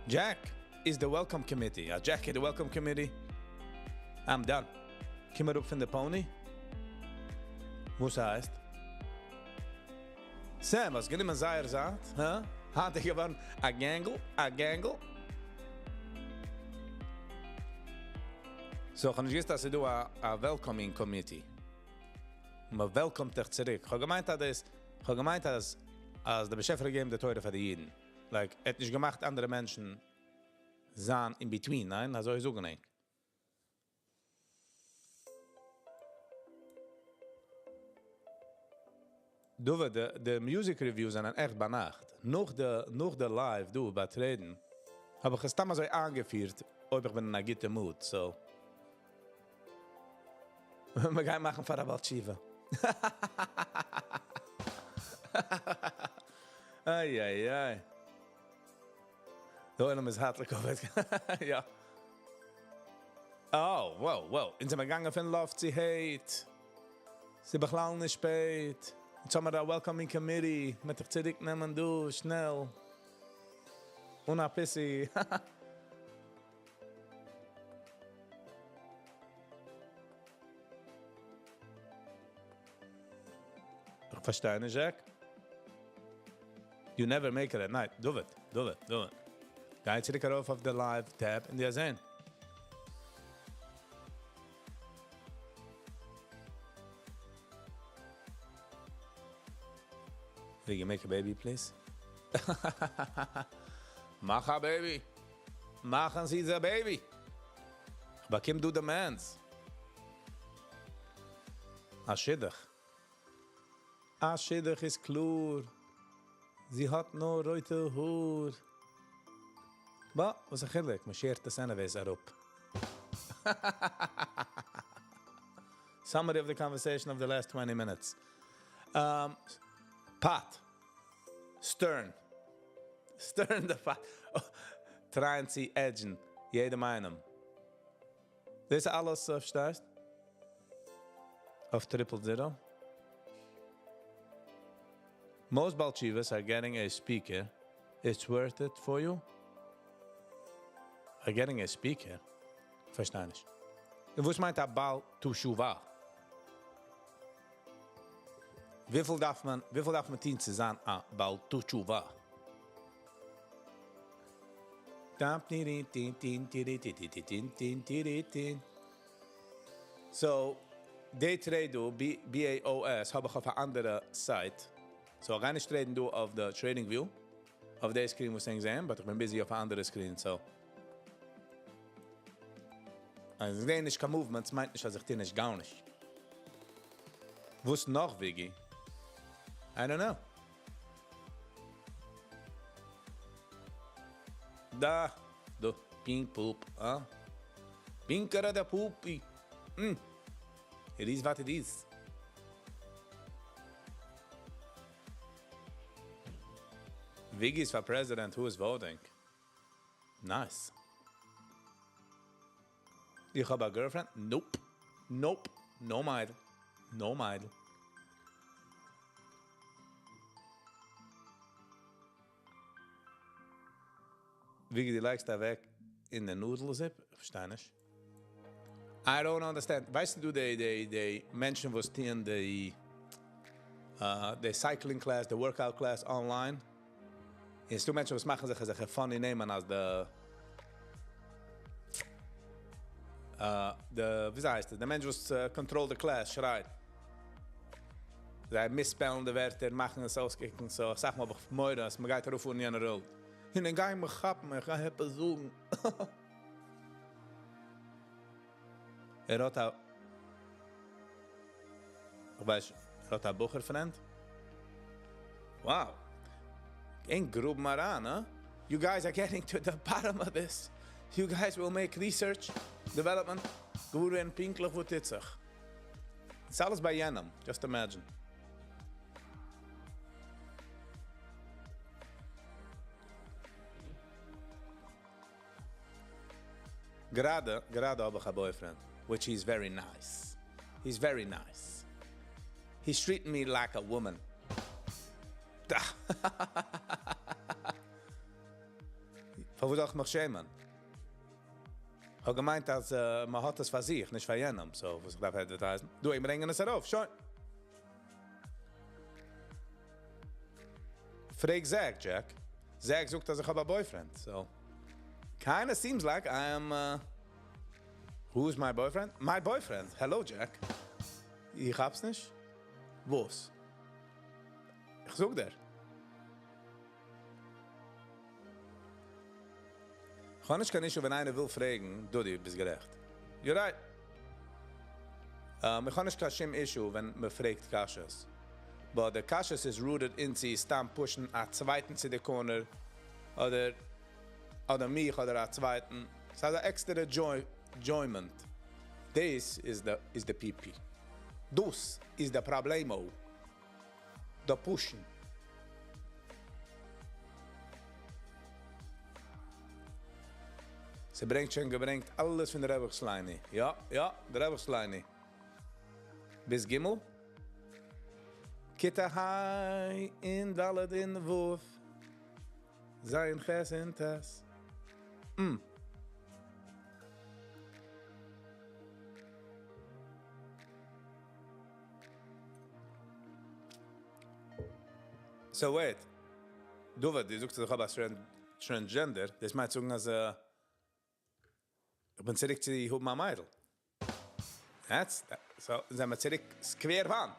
Jack is the welcome committee. Jack is the welcome committee. I'm done. קום אראפ פון די pony. וואס הייסט? Sam, וואס גענומען זייער זייט? הא? האט ער געווארן א גענגל? א גענגל? So, איך האב נישט געוואוסט, אז ס'איז דא א welcoming committee. מען welcome ט דיך צוריק. איך האב געמיינט, אז דאס, איך האב געמיינט, אז דער באשעפער האט געגעבן די תורה פאר די אידן. Like, ער האט נישט געמאכט אנדערע מענטשן זיין in between, ניין? אזוי זאגן ענק. דוד, די music reviews זענען עכט ביינאכט. נאך די live, דא, ביי trade ן, האב איך עס סתם אזוי איינגעפירט, אויב איך בין אין א גוטע mood, so. מיר גייען מאכן פאר א בעל תשובה. איי, איי, איי. דער עולם איז הארטליך אויף. יא. Oh, wow, wow. אונז זעמיר געגאנגען פון love צו hate. ס'איז בכלל נישט שפעט. יעצט האבן מיר א welcoming committee. מ'וועט דיך צוריקנעמען, דו, שנעל. אן א פיסי. איך פארשטיי נישט, Jack. You never make it at night. Do it, do it, do it. גיי צוריק ארויף אויף די live tab און דו'סט זען. Will you make a baby, please? מאך א baby. מאכן זי א baby. באקום דו demands. א שידוך. א שידוך איז קלאר. זי האט נאר רויטע האר. בא, וואס א חילוק? מען שערט דאס anyways אראפ. Summary of the conversation of the last 20 minutes. Pot. Stern. Stern the pot. Try ן צו edge ן. יעדעם איינעם. דאס איז אלעס, פארשטייסט? אויף triple zero. Most בעל תשובות are getting a speaker, it's worth it for you? Are getting a speaker? פארשטיי נישט. און וואס מיינט א בעל תשובה? וויפיל דארף מען, וויפיל דארף מען טון צו זיין א בעל תשובה? So, די trade דא, BAOS, האב איך אויף א אנדערע site. So, איך גיי נישט trade ן דא אויף די TradingView. אויף די screen וואס ענק זעען, but איך בין busy אויף א אנדערע screen, so. אז איך זע נישט קיין movements, מיינט נישט אז איך טו נישט גארנישט. וואס נאך, Viggy? I don't know. דא, דא, pink poop, אה? Pinker די poopy. It is what it is. Viggy is for president who is voting. Nice. איך האב א girlfriend? Nope. Nope. No מיידל. No מיידל. Viggy, דו לייגסט אוועק אין די noodle soup? פארשטיי נישט. I don't understand. ווייסטו דו, די, די, די מענטשן, וואס טוען די, די cycling class, די workout class online? איז דא מענטשן, וואס מאכן זיך אזעלכע funny נעמען אז די, די, ווי הייסט עס? דער מענטש, וואס control the class, שרייט. זיי misspell ן די ווערטער, מאכן עס אויסקוקן, so, איך זאג מאל, איך מורא, אז מען גייט ארויף אין יענער וועלט. און דאן גיי מיך כאפן, איך גיי עפעס זאגן. ער האט א, איך ווייס, ער האט א בחור friend? Wow. אין גרוב אריין, huh? You guys are getting to the bottom of this. You guys will make research, development. געוואר ווערן פינקטליך וואס טוט זיך. ס'איז אלעס ביי יענעם. Just imagine. גראדע, גראדע האב איך א boyfriend, which he's very nice. He's very nice. He's treating me like a woman. פארוואס זאל איך מיך שעמען? איך האב געמיינט, אז מען האט עס פאר זיך, נישט פאר יענעם. So, וואס איך דארף advertise ן. דו, איך ברענג עס ארויף, שוין. פרעג Zach, Jack. Zach זאגט, אז איך האב א boyfriend. So, kinda seems like I am... Who's my boyfriend? My boyfriend. Hello, Jack. איך האב's נישט. וואס? איך זאג דיר. איך האב נישט קיין issue, ווען איינער וויל פרעגן, דו, דו ביסט גערעכט. You're right. איך האב נישט קיין שום issue, ווען מען פרעגט קשיות. But the קשיות is rooted into סתם push ן א צווייטן צו די corner אדער אדער מיך אדער א צווייטן. ס'איז אן עקסטערע joy, enjoyment. This is the PP. דאס איז דער פראבלעם. The pushing. ס'ברענגט שוין געברענגט אלעס פון דער רבי סלייני. יא, יא, דער רבי סלייני. ביז גימל. כיתה ה' אין דלת אין ו'. זין חית אין טית. So wait. דוד, דו זאגסט, איך האב א transgender. דאס מיינט זאגן, אז איך בין צוריק צו האבן א מיידל. That's that. So, זענען מיר צוריק square one.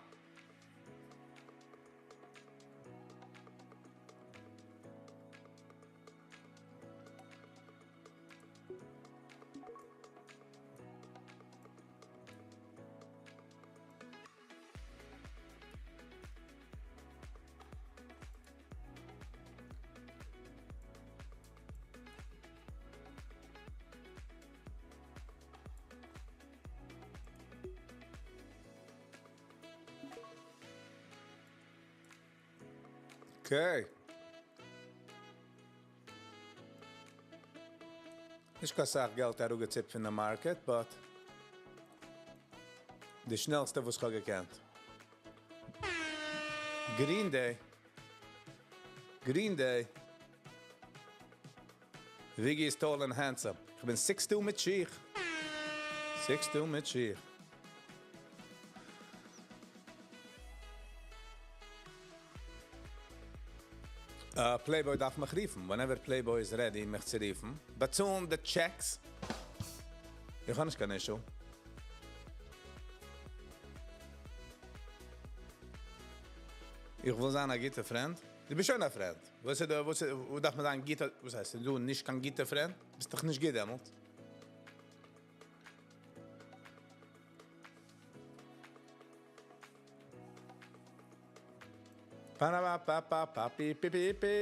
Okay. נישט קיין סאך געלט אראפגעציפט פון די market, but די שנעלסטע וואס כ'האב געקענט. Green Day. Green Day. Viggy is tall and handsome. איך בין 6'2 מיט שיך. 6'2 מיט שיך. Uh, Playboy דארף מיך רופן. Whenever Playboy is ready, מיך צו רופן. באצאלן די checks. איך האב נישט קיין issue. איך וויל זיין א גוטער friend. דו ביסט שוין א friend. וואס איז דא, וואס איז, וואו דארף מען זיין גוטער, וואס הייסט, דו נישט קיין גוטער friend? ביסט דאך נישט גוט דעמאלט. Pa-na-ba-pa-pa-pa, pi pi pi pi.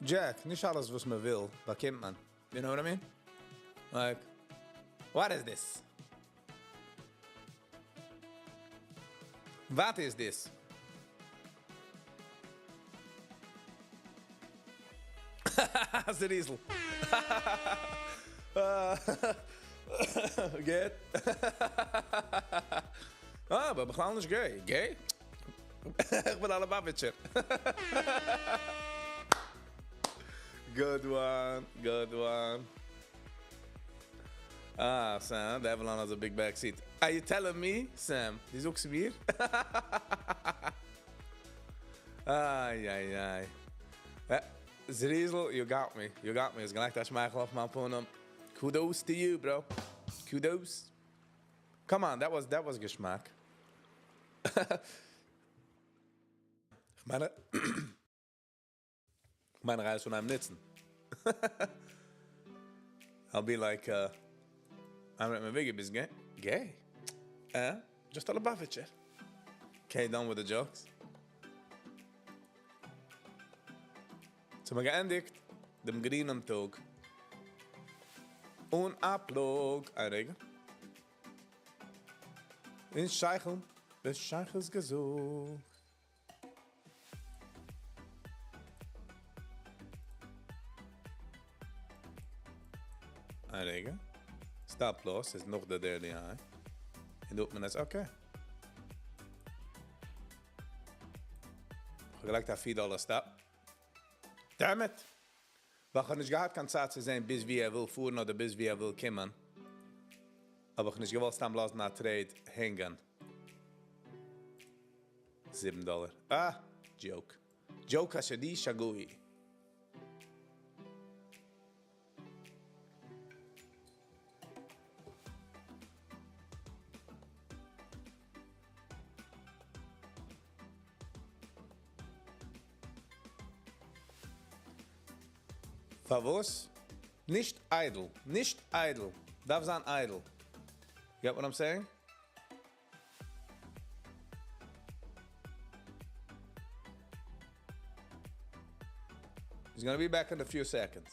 Jack, נישט אלעס וואס מען וויל, באקומט מען. You know what I mean? Like, what is this? What is this? Zriesel. גוט. אה, אבער בכלל נישט gay. Gay? איך בין א Lubavitcher. Good one, good one. Ah, Sam, the Avalon has a big back seat. Are you telling me, Sam? דו זאגסט מיר? Ay, ay, ay. Zriesel, you got me. You got me. האסט געלייגט א שמייכל אויף מיין פנים. Kudos to you, bro. Kudos. Come on, that was געשמאק. איך מיין, איך מיין, רייס פון איינעם ניצן. I'll be like, I'm at my biggie, ביסט gay? Gay? Just a Lubavitcher. Okay, done with the jokes. So, מיר געענדיגט דעם גרינעם טאג. אן א פלאג. א רגע. אין שייכל, דער שייכל איז געזוכט. א רגע. Stop loss איז נאך דער daily high. און דא האט מען עס, okay. איך האב געלייגט א 4 dollar stop. Damn it! ווייל איך האב נישט געהאט קיין צייט צו זען, ביז וואו ער וויל פארן אדער ביז וואו ער וויל קומען. אבער איך האב נישט געוואלט סתם לאזן א trade הענגען. 7 dollar. Ah, joke. Joke אשר שגוי. פארוואס? נישט איידל. נישט איידל. דארף זיין איידל. Get what I'm saying? He's gonna be back in a few seconds.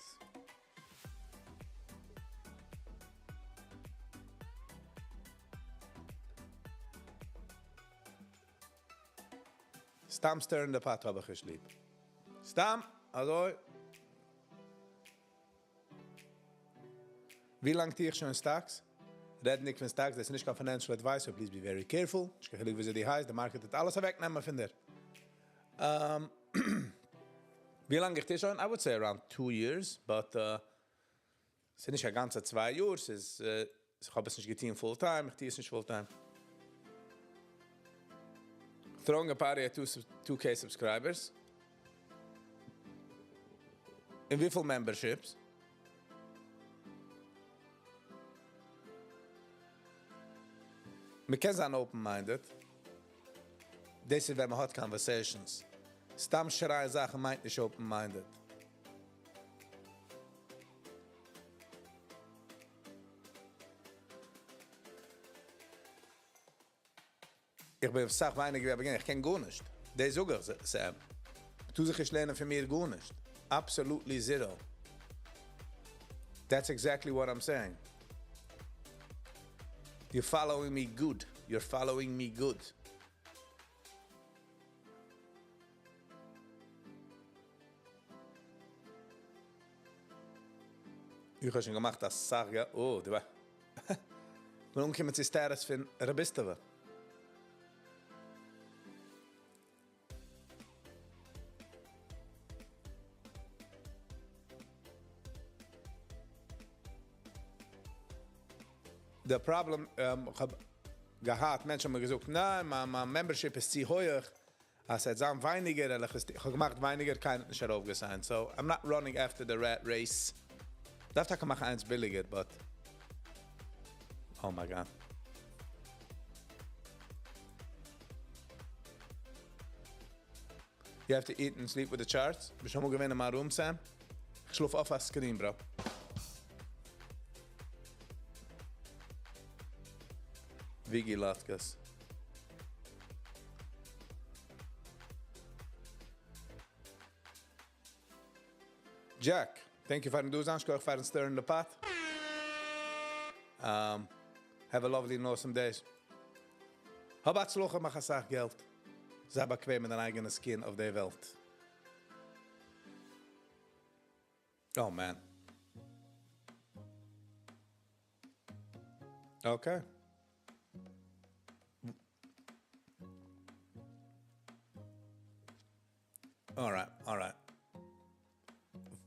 סתם stir in the pot האב איך נישט ליב. סתם, אזוי. ווי לאנג טו איך שוין stocks? רעד נישט פון stocks, דאס איז נישט קיין financial advice, so please be very careful. נישט קיין חילוק וויאזוי דו הייסט, די market וועט אלעס אוועקנעמען פון דיר. ווי לאנג איך טו שוין? I would say around 2 years, but עס איז נישט א גאנצע 2 יאר, עס איז, איך האב עס נישט געטון full time, איך טו עס נישט full time. Throwing a party at 2K subscribers. און וויפיל memberships? מען קען זיין open-minded. דאס איז ווען מען האט conversations. סתם שרייען זאכן מיינט נישט open-minded. איך בין אסאך ווייניגער ווי איך קען גארנישט. דאס זאג איך, Sam. דו זיך נישט לערנען פון מיר גארנישט. Absolutely zero. That's exactly what I'm saying. You're following me good. You're following me good. איך האב שוין געמאכט א סאך גע... Oh, די מיר אנגעקומען צו status פון רביסטעווע. The problem, איך האב געהאט, מענטשן האבן מיר געזאגט, ניין, מיין מיין membership איז צו הויך, אז ס'וועט זיין ווייניגער, איך האב געמאכט ווייניגער, קיינער האט נישט ארויפגעסיינט. So, I'm not running after the rat race. דארף טאקע מאכן איינס ביליגער, but... Oh my God. You have to eat and sleep with the charts. ביסט שוין אמאל געווען אין מיין room, Sam? איך שלאף אויף א screen, bro. Vigi latkes. Jack, thank you פארן דא זיין. שכוח פארן stirring the pot. Have a lovely and awesome day. האב הצלחה, מאך א סאך געלט. זיי באקוועם אין דיין אייגענע skin אויף דער וועלט. Oh man. Okay. All right.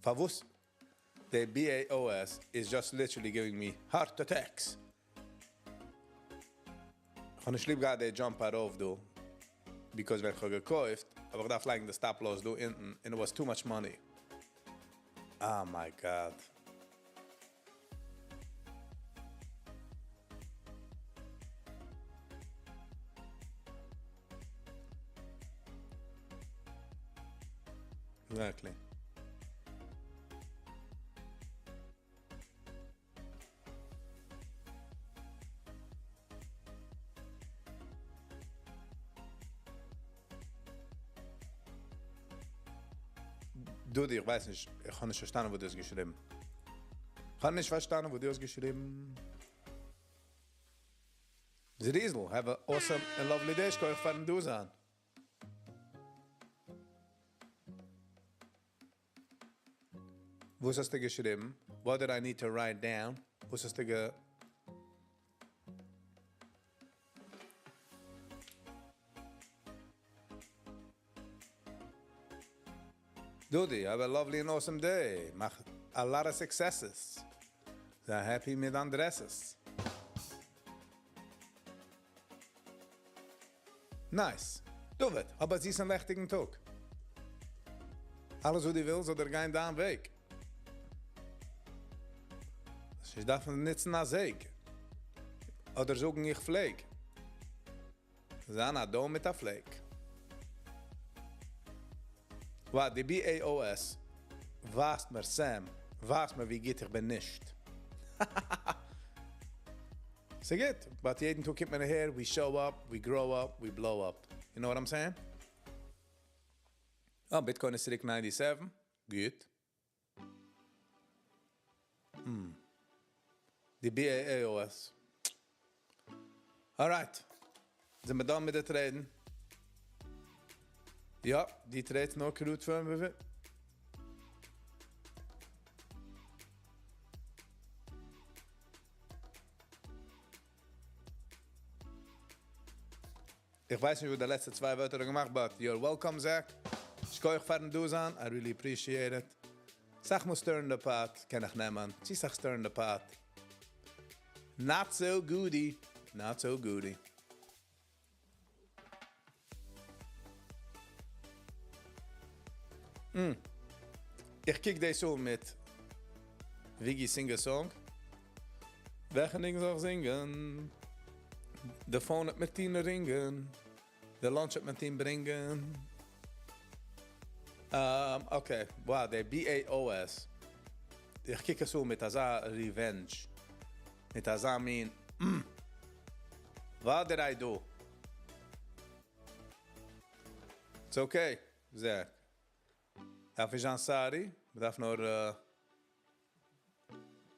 פארוואס? The BAOS is just literally giving me heart attacks. איך האב נישט ליב געהאט די jump ארויף דא. Because ווען איך האב געקויפט, אבער איך דארף לייגן די stop loss דא אונטן, and it was too much money. Oh my God. Exactly. דודי, איך ווייס נישט, איך האב נישט פארשטאנען, וואס דו האסט געשריבן. איך האב נישט פארשטאנען, וואס דו האסט געשריבן. Zriesel, have a awesome and lovely day. שכוח פארן דא זיין. וואס האסטו געשריבן? What did I need to write down? וואס האסטו גע... Dudi, have a lovely and awesome day. מאך a lot of successes. זיי happy מיט דיין dresses. Nice. David, האב א זיסן לעכטיגן טאג. אלעס וואס דו ווילסט זאל דיר גיין דיין וועג. איך דארף ניצן א זעג. אדער זאגן איך פלעג. זיין א דא מיט א flake. Wow, די BAOS ווייזט מיר, Sam, ווייזט מיר ווי גוט איך בין נישט. ס'גוט, but יעדן טאג קומט מען אהער, we show up, we grow up, we blow up. You know what I'm saying? Oh, Bitcoin איז צוריק 97. גוט. די BAOS. Alright. זענען מיר done מיט די traden? יא, די trade נאר גרוט פאר איך ווייס נישט, וואו די לעצטע צוויי ווערטער געמאכט, but you're welcome, Zach. שכוח פארן דא זיין, I really appreciate it. סאך מאל stir the pot, קען איך נעמען. צו סאך stir the pot. Not so goody. Not so goody. איך קוק דאס אן מיט Viggy sing a song. וועלכע ניגון זאל איך זינגען? The phone וועט מיט 10 ringען. The lunch וועט מיט 10 ברענגען. Okay. Wow, די BAOS. איך קוק עס אן מיט אזא revenge. מיט אזא מין. What did I do? It's okay, Zach. דארף איך זיין sorry? מ'דארף נאר.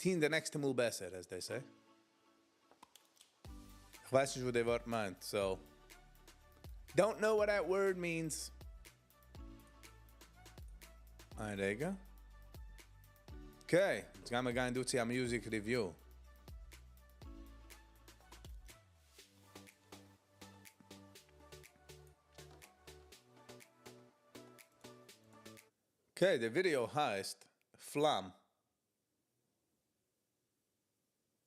טון די נעקסטע מאל בעסער, as they say. איך ווייס נישט וואס די ווארט מיינט, so don't know what that word means. איין רגע. Okay, יעצט גיימיר גיין דא צו א music review. Okay, די video הייסט פלאם.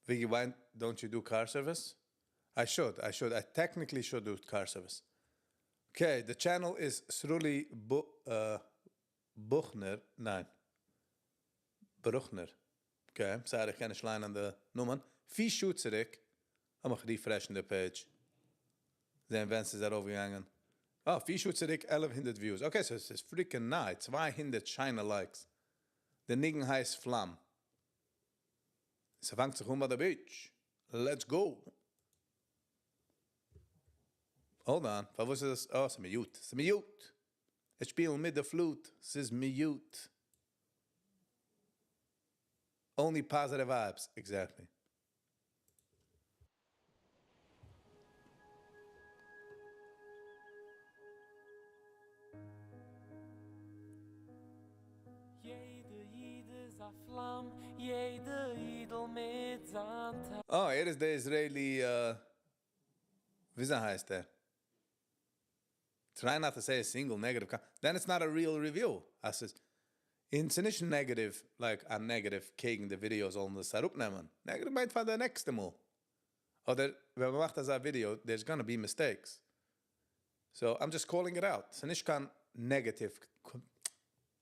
Vicky, why don't you do car service? I should, I should, I technically should do car service. Okay, the channel is Sruli Bu Buchner, ניין, Bruchner. Okay, sorry, איך קען נישט ליינען די נאמען. פיר שעה צוריק, לאמיך refresh ן די page. זען ווען ס'איז ארויפגעגאנגען. אה, פיר שעה צוריק, 1100 views. Okay, so ס'איז freaking ניי, 200 שיינע likes. די ניגון הייסט פלאם. ס'פאנגט זיך אן ביי די beach. Let's go. Hold on, פארוואס איז עס? Oh, ס'איז mute. ס'איז mute. עס שפילן מיט די flute. ס'איז mute. Only positive vibes, exactly. יעדע איד איז א פלאם, יעדע אידל מיט זיין Oh, ער איז דער Israeli, וויאזוי הייסט ער? Try not to say a single negative. Then it's not a real review. אז ס'איז און ס'איז נישט negative, like a negative קעגן די video זאלן דאס אראפנעמען. Negative מיינט פאר די נעקסטע מאל. אדער ווען מען מאכט אזא video, there's gonna be mistakes. So I'm just calling it out. ס'איז נישט קיין negative,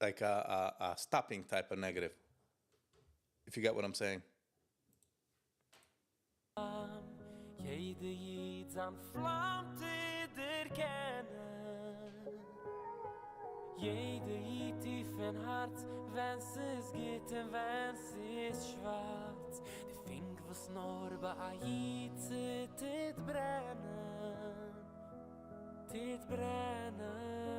like a stopping type of negative. If you get what I'm saying. יעדע איד זיין פלאם צו דערקענען. יעדע איד טיף אין הארץ, ווען ס'איז גוט און ווען ס'איז שווארץ. די פונק וואס נאר ביי א איד ס'טוט ברענען, טוט ברענען.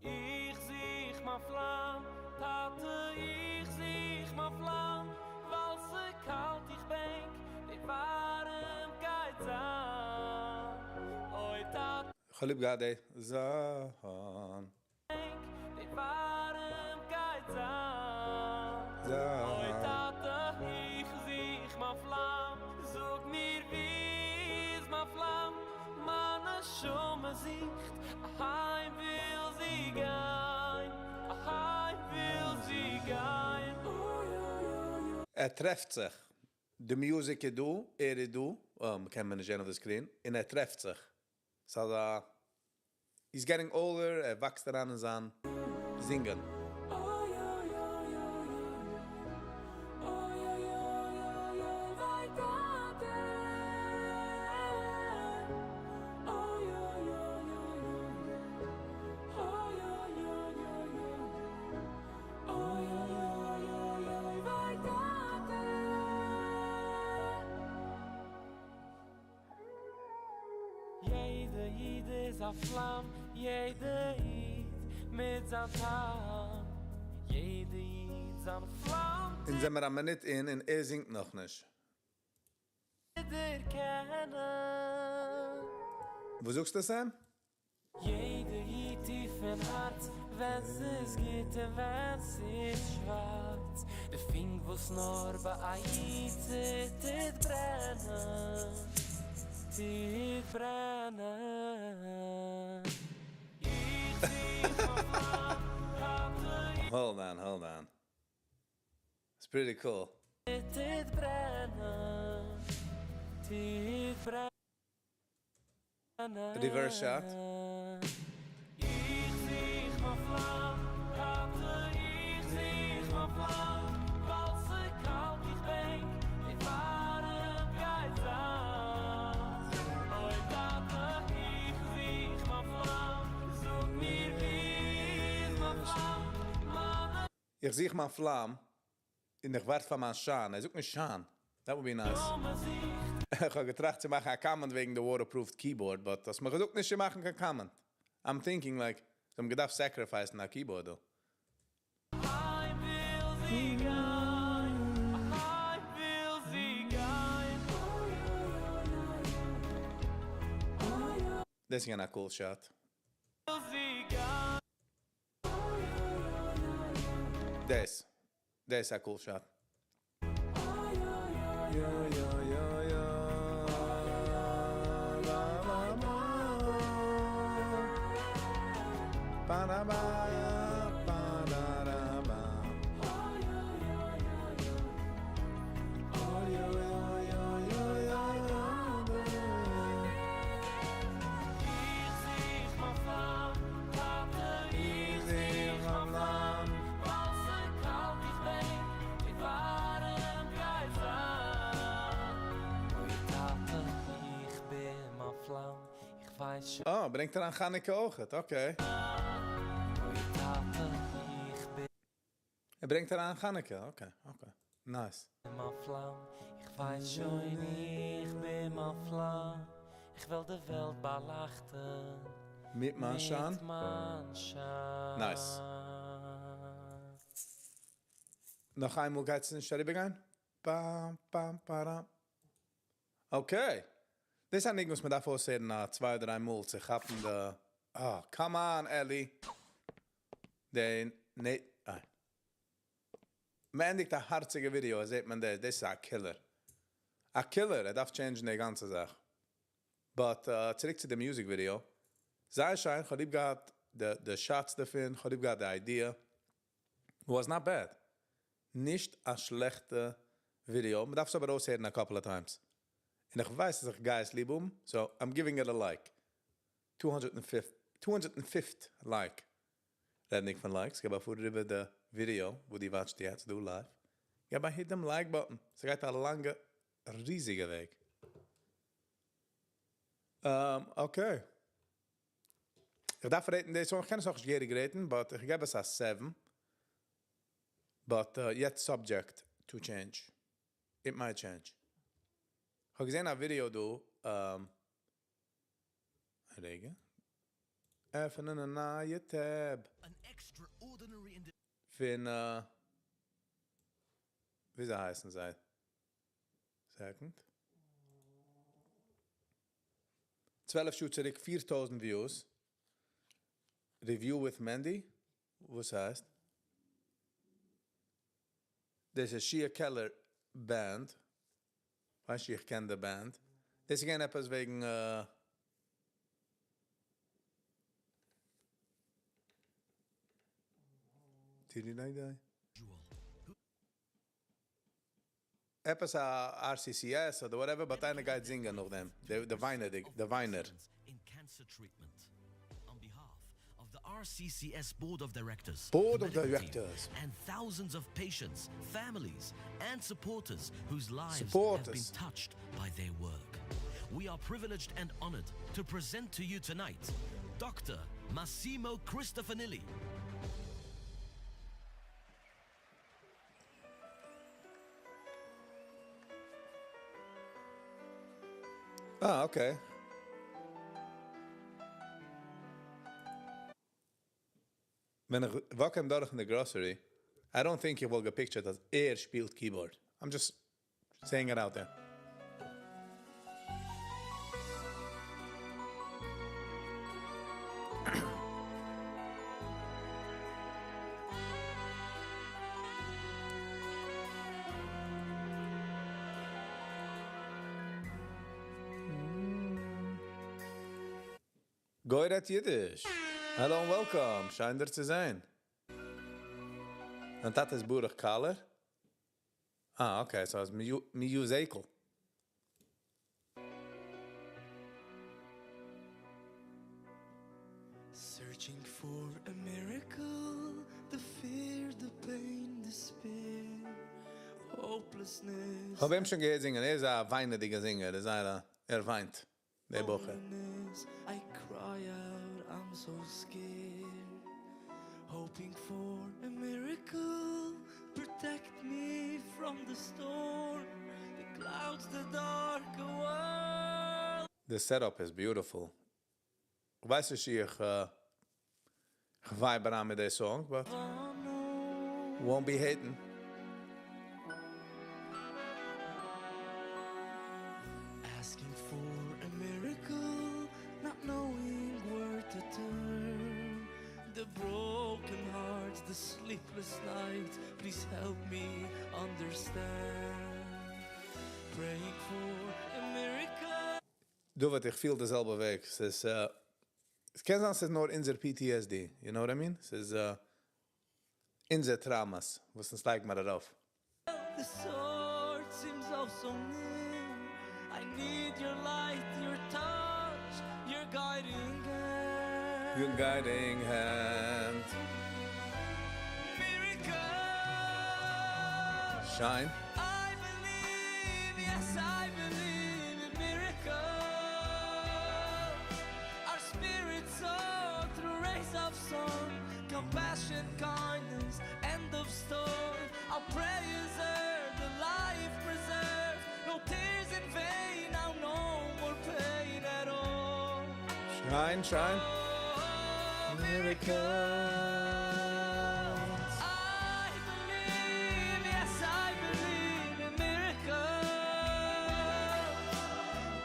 איך זוך מיין פלאם, טאטע, איך זוך מיין פלאם, ווייל ס'קאלט איך בענק, די ווארעמקייט זיין. אוי טאטע. כ'האב ליב געהאט די זיין. די ווארעמקייט זיין. אוי טאטע, איך זוך מיין פלאם, זאג מיר ווי איז מיין פלאם, מיין נשמה זוכט, אהיים וויל זי גיין, אהיים וויל זי גיין. אוי אוי אוי אוי. ער טרעפט זיך. די music איז דא, ער איז דא, אה, מ'קען מיר נישט זען אויף די screen, און ער טרעפט זיך. ס'איז א, he's getting older, ער וואקסט אריין אין זיין זינגען. אוי אוי אוי אוי אוי אוי אוי אוי אוי וויי טאטע אוי אוי אוי אוי אוי אוי אוי אוי אוי אוי אוי אוי וויי טאטע. יעדע איד איז א פלאם, יעדע איד מיט זיין טעם, יעדע איד זיין פלאם. אונז זעמער א מינוט אין און ער זינגט נאכנישט. דערקענען. וואס זאגסטו Sam? יעדע איד טיף אין הארץ, ווען ס'איז גוט און ווען ס'איז שווארץ. די פונק וואס נאר ביי א איד ס'טוט ברענען, טוט ברענען. איך זוך מיין פלאם, טאטע. Hold on, hold on. It's pretty cool. טוט ברענען, טוט ברענען. Reverse shot. איך זוך מיין פלאם, טאטע, איך זוך מיין פלאם, ווייל ס'קאלט איך בענק, די ווארעמקייט זיין. אוי טאטע, איך זוך מיין פלאם, זאג מיר ווי איז מיין פלאם, מיין איך זוך מיין פלאם, און איך ווארט פאר מיין שיין. ער זאגט נישט שיין. That would be nice. איך האב געטראכט צו מאכן א comment וועגן די waterproof keyboard, but דאס מיר געזאגט נישט צו מאכן קיין comment. I'm thinking like, זיי האבן געדארפט sacrifice א keyboard דא. אהיים וויל זי גיין. דאס איז געווען א cool shot. דאס, דאס איז א cool shot. יא יא יא יא לה לה לה פא רא בא פא רא רא בא אוי אוי אוי אוי אוי אוי אה, ברענגט אריין חנוכה אויכעט, okay. ער ברענגט אריין חנוכה, okay, okay, nice. מיט מיין שיין? Nice. נאך איינמאל גייט עס נישט אריבערגיין? פאם פאם פאראם. Okay. דאס איז א ניגון וואס מען דארף אויסהערן א צוויי דריי מאל צו כאפן די, אה, come on אלי. די נע איי. מען ענדיגט א הארציגע ווידיאו זעט מען דאס, דאס איז א killer. א killer, ער דארף change ן די גאנצע זאך. But צוריק צו די music video. זייער שיין, כ'האב ליב געהאט די shots דערפון, כ'האב ליב געהאט די idea. Was not bad. נישט א שלעכטע ווידיאו, מ'דארף עס אבער אויסהערן א couple of times. און איך ווייס אז איך גיי עס ליב האבן, so I'm giving it a like. 205 like. רעדנדיג פון likes, געב א פאר אריבער די ווידיאו וואס דו watch סט יעצט דא live. געב א hit דעם like button. ס'גייט א לאנגע ריזיגע וועג. Okay. איך דארף rate ן די song, איך קען עס נאכנישט געהעריג rate ן, but איך געב עס א seven. But yet subject to change. It might change. כ'האב געזען א ווידיאו דא, א רגע. עפענען א נייע tab. פון וויאזוי הייסן זיי? Second. 12 שעה צוריק 4000 views. Review with Mendy. וואס הייסט? דאס איז Shia Keller Band. ווייסט איך קען די band. דאס איז געווען עפעס וועגן עפעס א RCCS אדער whatever, but איינער גייט זינגען נאכדעם, די וויינער, די וויינער. In cancer treatment. On behalf of the RCCS Board of Directors, Board of medical team, Directors. and thousands of patients, families, and supporters whose lives have been Supporters. touched by their work. We are privileged and honored to present to you tonight Dr. Massimo Cristofanilli. Ah, okay. ווען איך walk אים דורך אין די grocery, I don't think איך וואלט גע picture ט אז ער שפילט keyboard. I'm just saying it out there. גוי רעדט אידיש. Hello and welcome. שיין דיר צו זען. דיין טאטע איז ברוך קאלער? אה, okay, so איז musical. Searching for a miracle, the fear, the pain, despair, hopelessness. כ'האב אים שוין געהערט זינגען, ער איז א וויינעדיגער זינגער, ער איז איינער, ער וויינט, דער בחור. I cry out, I'm so scared. Hoping for a miracle, protect me from the storm, the clouds, the dark world. The setup is beautiful. ווייס נישט איך vibe אריין מיט די song, but won't be hating. Asking for a miracle, not knowing. words, please help me understand. Praying for a miracle. דוד, איך פיל די זעלבע וועג. ס'איז, עס קען זיין, ס'איז נאר אונזער PTSD. You know what I mean? ס'איז אונזער traumas, וואס אונז לייגן מיר ארויף. The sword seems oh so near. I need your light, your touch, your guiding hand. Your guiding hand. Miracle. Shine. I believe, yes, I believe in miracles. Our spirits soar through rays of song, compassion, kindness, end of story. Our prayers heard, the life preserved. No tears in vain, now no more pain at all. Shine, shine. Oh, miracles. I believe, yes, I believe in miracles.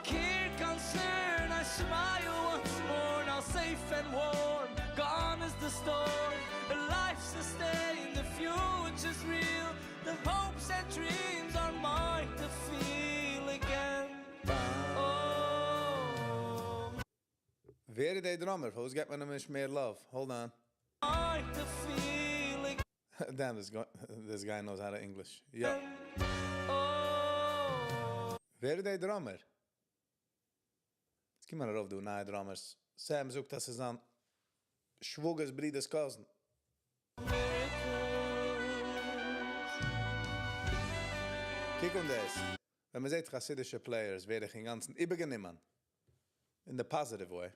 Clear concern, I smile once more. Now safe and warm, gone is the storm. A life sustained, the future's real. The hopes and dreams are mine to feel again. Oh, ווער איז דער drummer? פארוואס גיט מען אים נישט מער love? Hold on. mine to feel again. Damn, this guy knows how to English. Yeah. Oh. ווער איז דער drummer? יעצט קומען ארויף דא נייע drummers. Sam זאגט, אז ס'איז זיין שוואגער'ס ברודער'ס cousin. Miracles. קוק אן דאס. ווען מען זעט חסידישע players, ווער איך אינגאנצן איבערגענומען. In the positive way.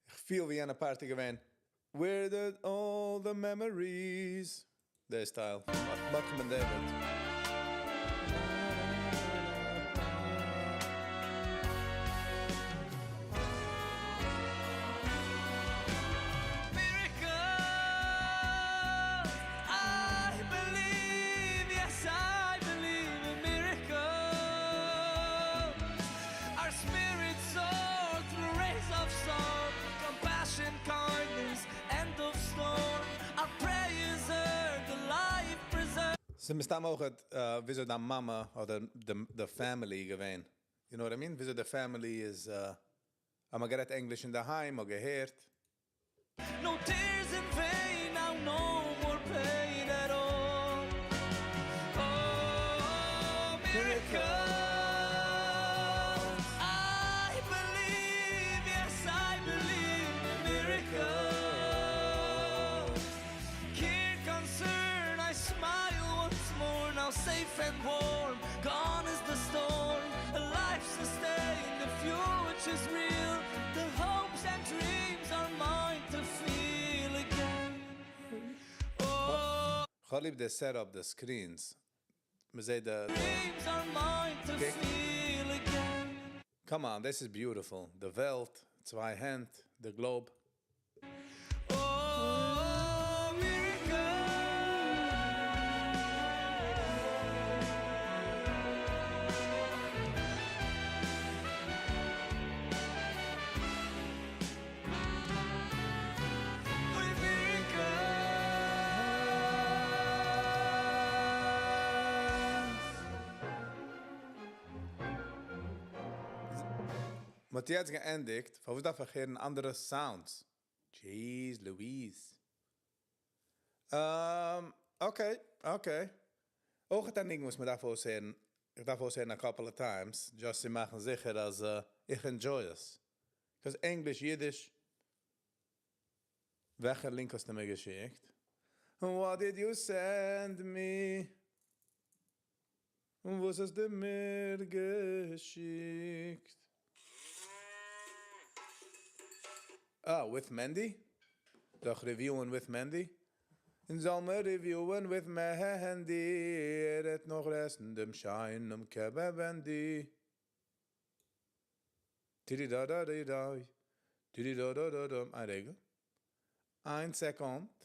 איך פיל ווי אין א party געווען. Where did all the memories? דער style. Malcolm and David. Miracles. I believe, yes, I believe in miracles. Our spirits soar through rays of song, compassion, kindness, end of storm. Our prayers heard, the life preserved. ס'מסתמא אויך, וויאזוי די מאמע אדער the family געווען. You know what I mean? וויאזוי the family איז, האט מען גערעדט ענגליש אין דער היים, אדער געהערט. No tears in vain, now no more pain at all. Oh, miracles. I believe, yes, I believe in miracles. Clear concern, I smile once more, now safe and warm. Gone is the storm, a life sustained, the future's real. The hopes and dreams are mine to feel again. Oh, איך ליב די setup, the screens. מען זעט די dreams are mine to Okay. feel again. Come on, this is beautiful. די וועלט, צוויי הענט, the globe. Oh, miracle. Oh, miracles. מ'האט יעצט געענדיגט, פארוואס דארף איך הערן אנדערע sounds? Jeez Louise. Okay. אויך א ניגון וואס מען דארף אויסהערן. איך דארף אויסהערן a couple of times, just צו מאכן זיכער, אז איך enjoy עס. Because English, Yiddish, וועלכער link האסטו מיר געשיקט? What did you send me? וואס האסטו מיר געשיקט? Ah, with Mendy? דאך reviewing with Mendy? אונז זאל מיר review ען with מענדי, ער העט נאך עסן דעם שיינעם candy. טידי דא דא די דאי, טידי דא דא דא דא, איין רגע, איין second.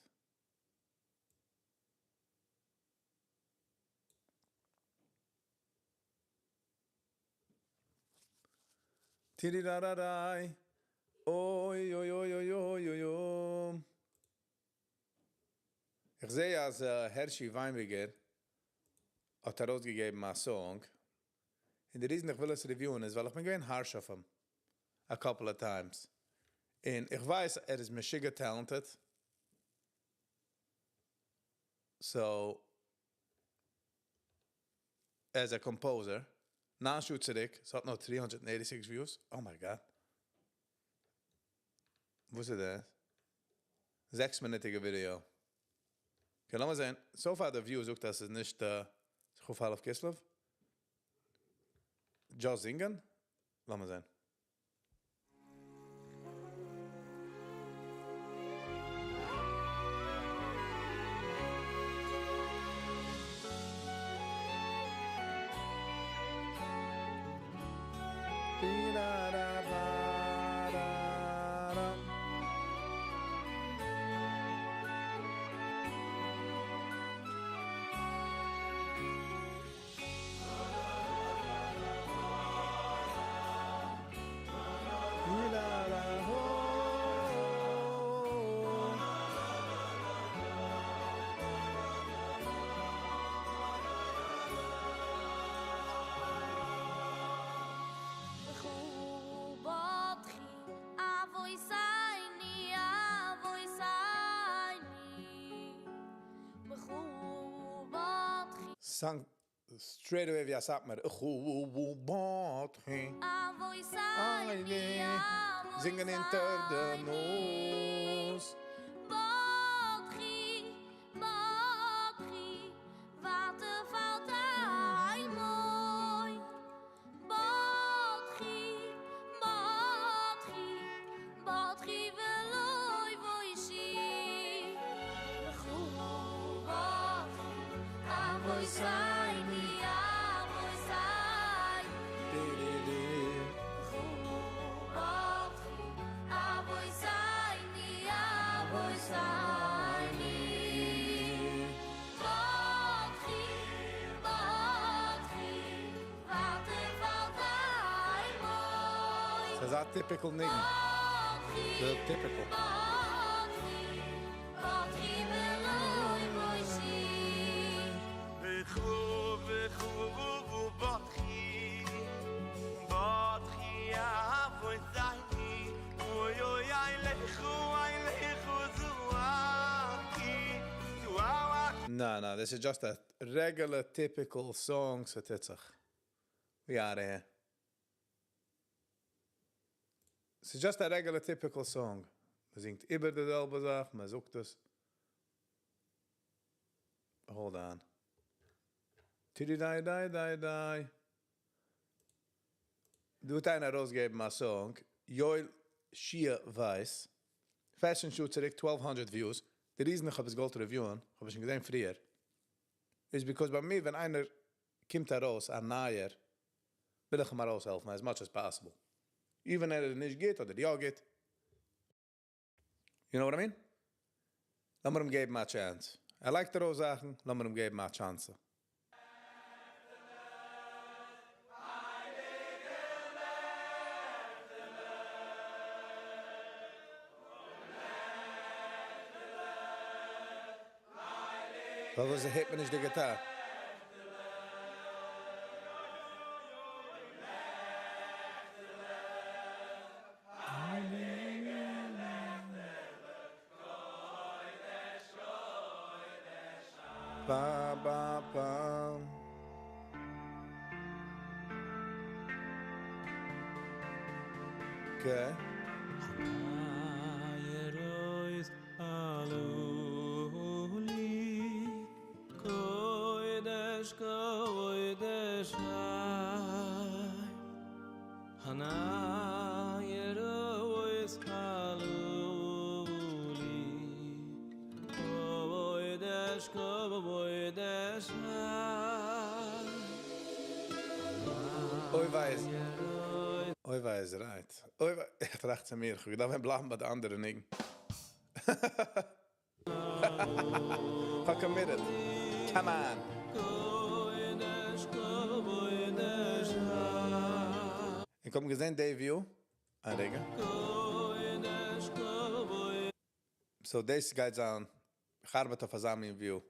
טידי דא דא דיי, אוי אוי אוי אוי אוי אוי אוי. איך זע אז הערשי וויינבערגער האט ארויסגעגעבן א song, און די reason איך וויל עס review ען איז ווייל איך בין געווען harsh אויף אים a couple of times, און איך ווייס ער איז משוגע talented, so as a composer, 9 שעה צוריק, ס'האט נאר 386 views, oh my god. וואס איז דאס? 6 מינוטיגע video. Okay, לאמיר זען, so far די view זאגט אז ס'איז נישט כ"א כסלו. Just זינגען? לאמיר זען. Sang straight away ווי א סאטמאר. זינגען אונטער די נאז. ס'איז א typical ניגון. The typical. No, no, this is just a regular typical song, ס'טוט זיך. We outta here. It's just a regular typical song. מען זינגט איבער די זעלבע זאך, מען זאגט עס. Hold on. טידי דיי דיי דיי דיי. דא האט איינער ארויסגעגעבן א song, יואל שיע ווייס. פערצן שעה צוריק, 1200 views. די reason איך האב עס געוואלט review ען, האב איך שוין געזען פריער, איז because ביי מיר ווען איינער קומט ארויס א נייער, וויל איך אים ארויסהעלפן as much as possible. Even ער איז נישט גוט אדער יא גוט. You know what I mean? לאמיר אים געבן א chance. ער לייגט ארויס זאכן, לאמיר אים געבן א chance. פארוואס הערט מען נישט די גיטאר? Ba, ba, ba. Okay. אוי וויי איז אוי וויי איז right. אוי וויי, איך טראכט צו מיר, איך דארף בלייבן ביי די אנדערע ניגון. כ'האב committed. Come on. איך האב געזען די view. א רגע. So דאס גייט זיין, איך ארבעט אויף אזא מין view.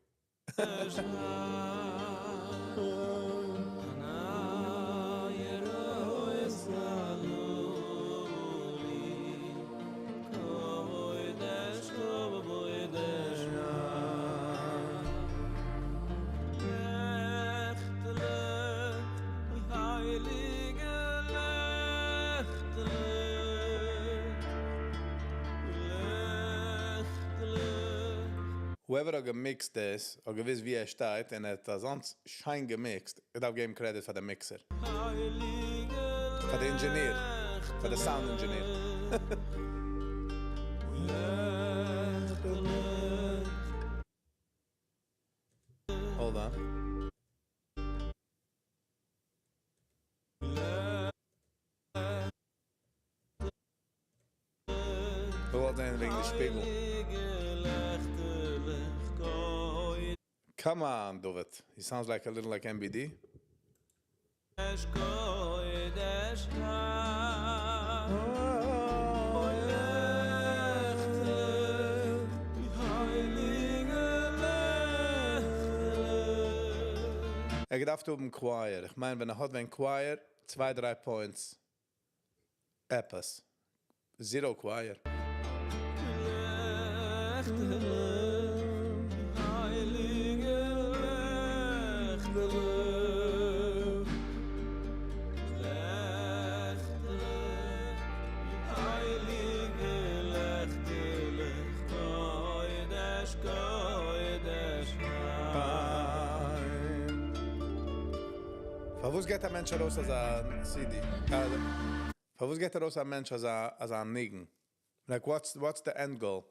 Whoever האט געמיקסט דאס, האט געוואוסט ווי ער שטייט און ער האט אזאנס שיין געמיקסט, איך דארף געבן credit פאר די mixer. פאר די engineer. פאר די sound engineer. Hold on. איך וואלט זען וועגן די שפיגל. Come on, David. He sounds like a little like MBD. ער געדארפט האבן choir. איך מיין, ווען ער האט ווען choir, צוויי, דריי points. עפעס. Zero choir. פארוואס געט א מענטש ארויס אזא CD? פארוואס געט ארויס א מענטש אזא ניגון? Like, what's the end goal?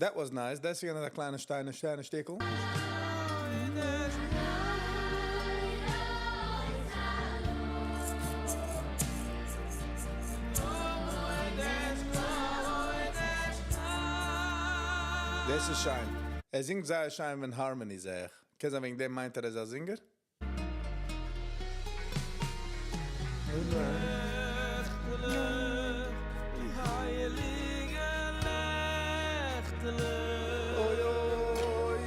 That was nice. דאס איז א קליינע שטיינע שטיינע שטיקל. דאס איז שיין. ער זינגט זייער שיין ווען harmony זע איך. קען זיין וועגן דעם מיינט ער איז א singer? אוי אוי.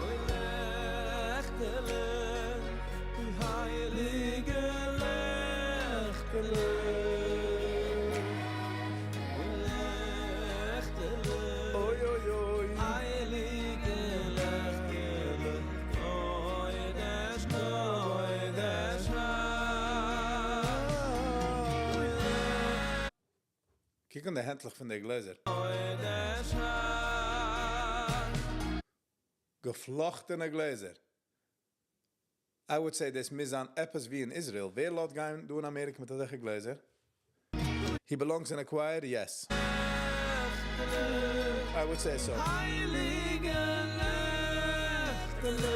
אוי לעכטעלע, הייליגע לעכטעלע. אוי לעכטעלע, אוי אוי אוי. הייליגע לעכטעלע, קודש קודש. אוי. קוק אן די הענטלעך פון די גלעזער. קודש. געפלאכטענע גלעזער. I would say דאס מוז זיין עפעס ווי אין Israel. ווער לאזט גיין דא אין אמעריקע מיט אזעלכע גלעזער? He belongs in a choir? Yes. I would say so. הייליגע לעכטעלע,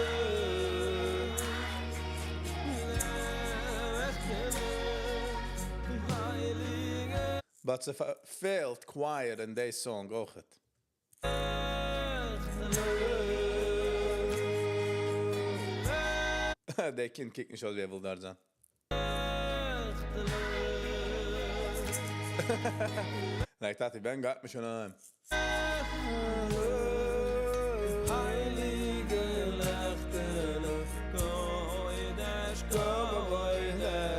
לעכטעלע, הייליגע But ס'פעלט choir אין די song אויכעט. לעכטעלע. דער קינד קוקט נישט אויס ווי ער וויל דארט זיין. לעכטעלע. Like, טאטי, ווען גייט מען שוין אהיים? הייליגע לעכטעלע, קודש קודש.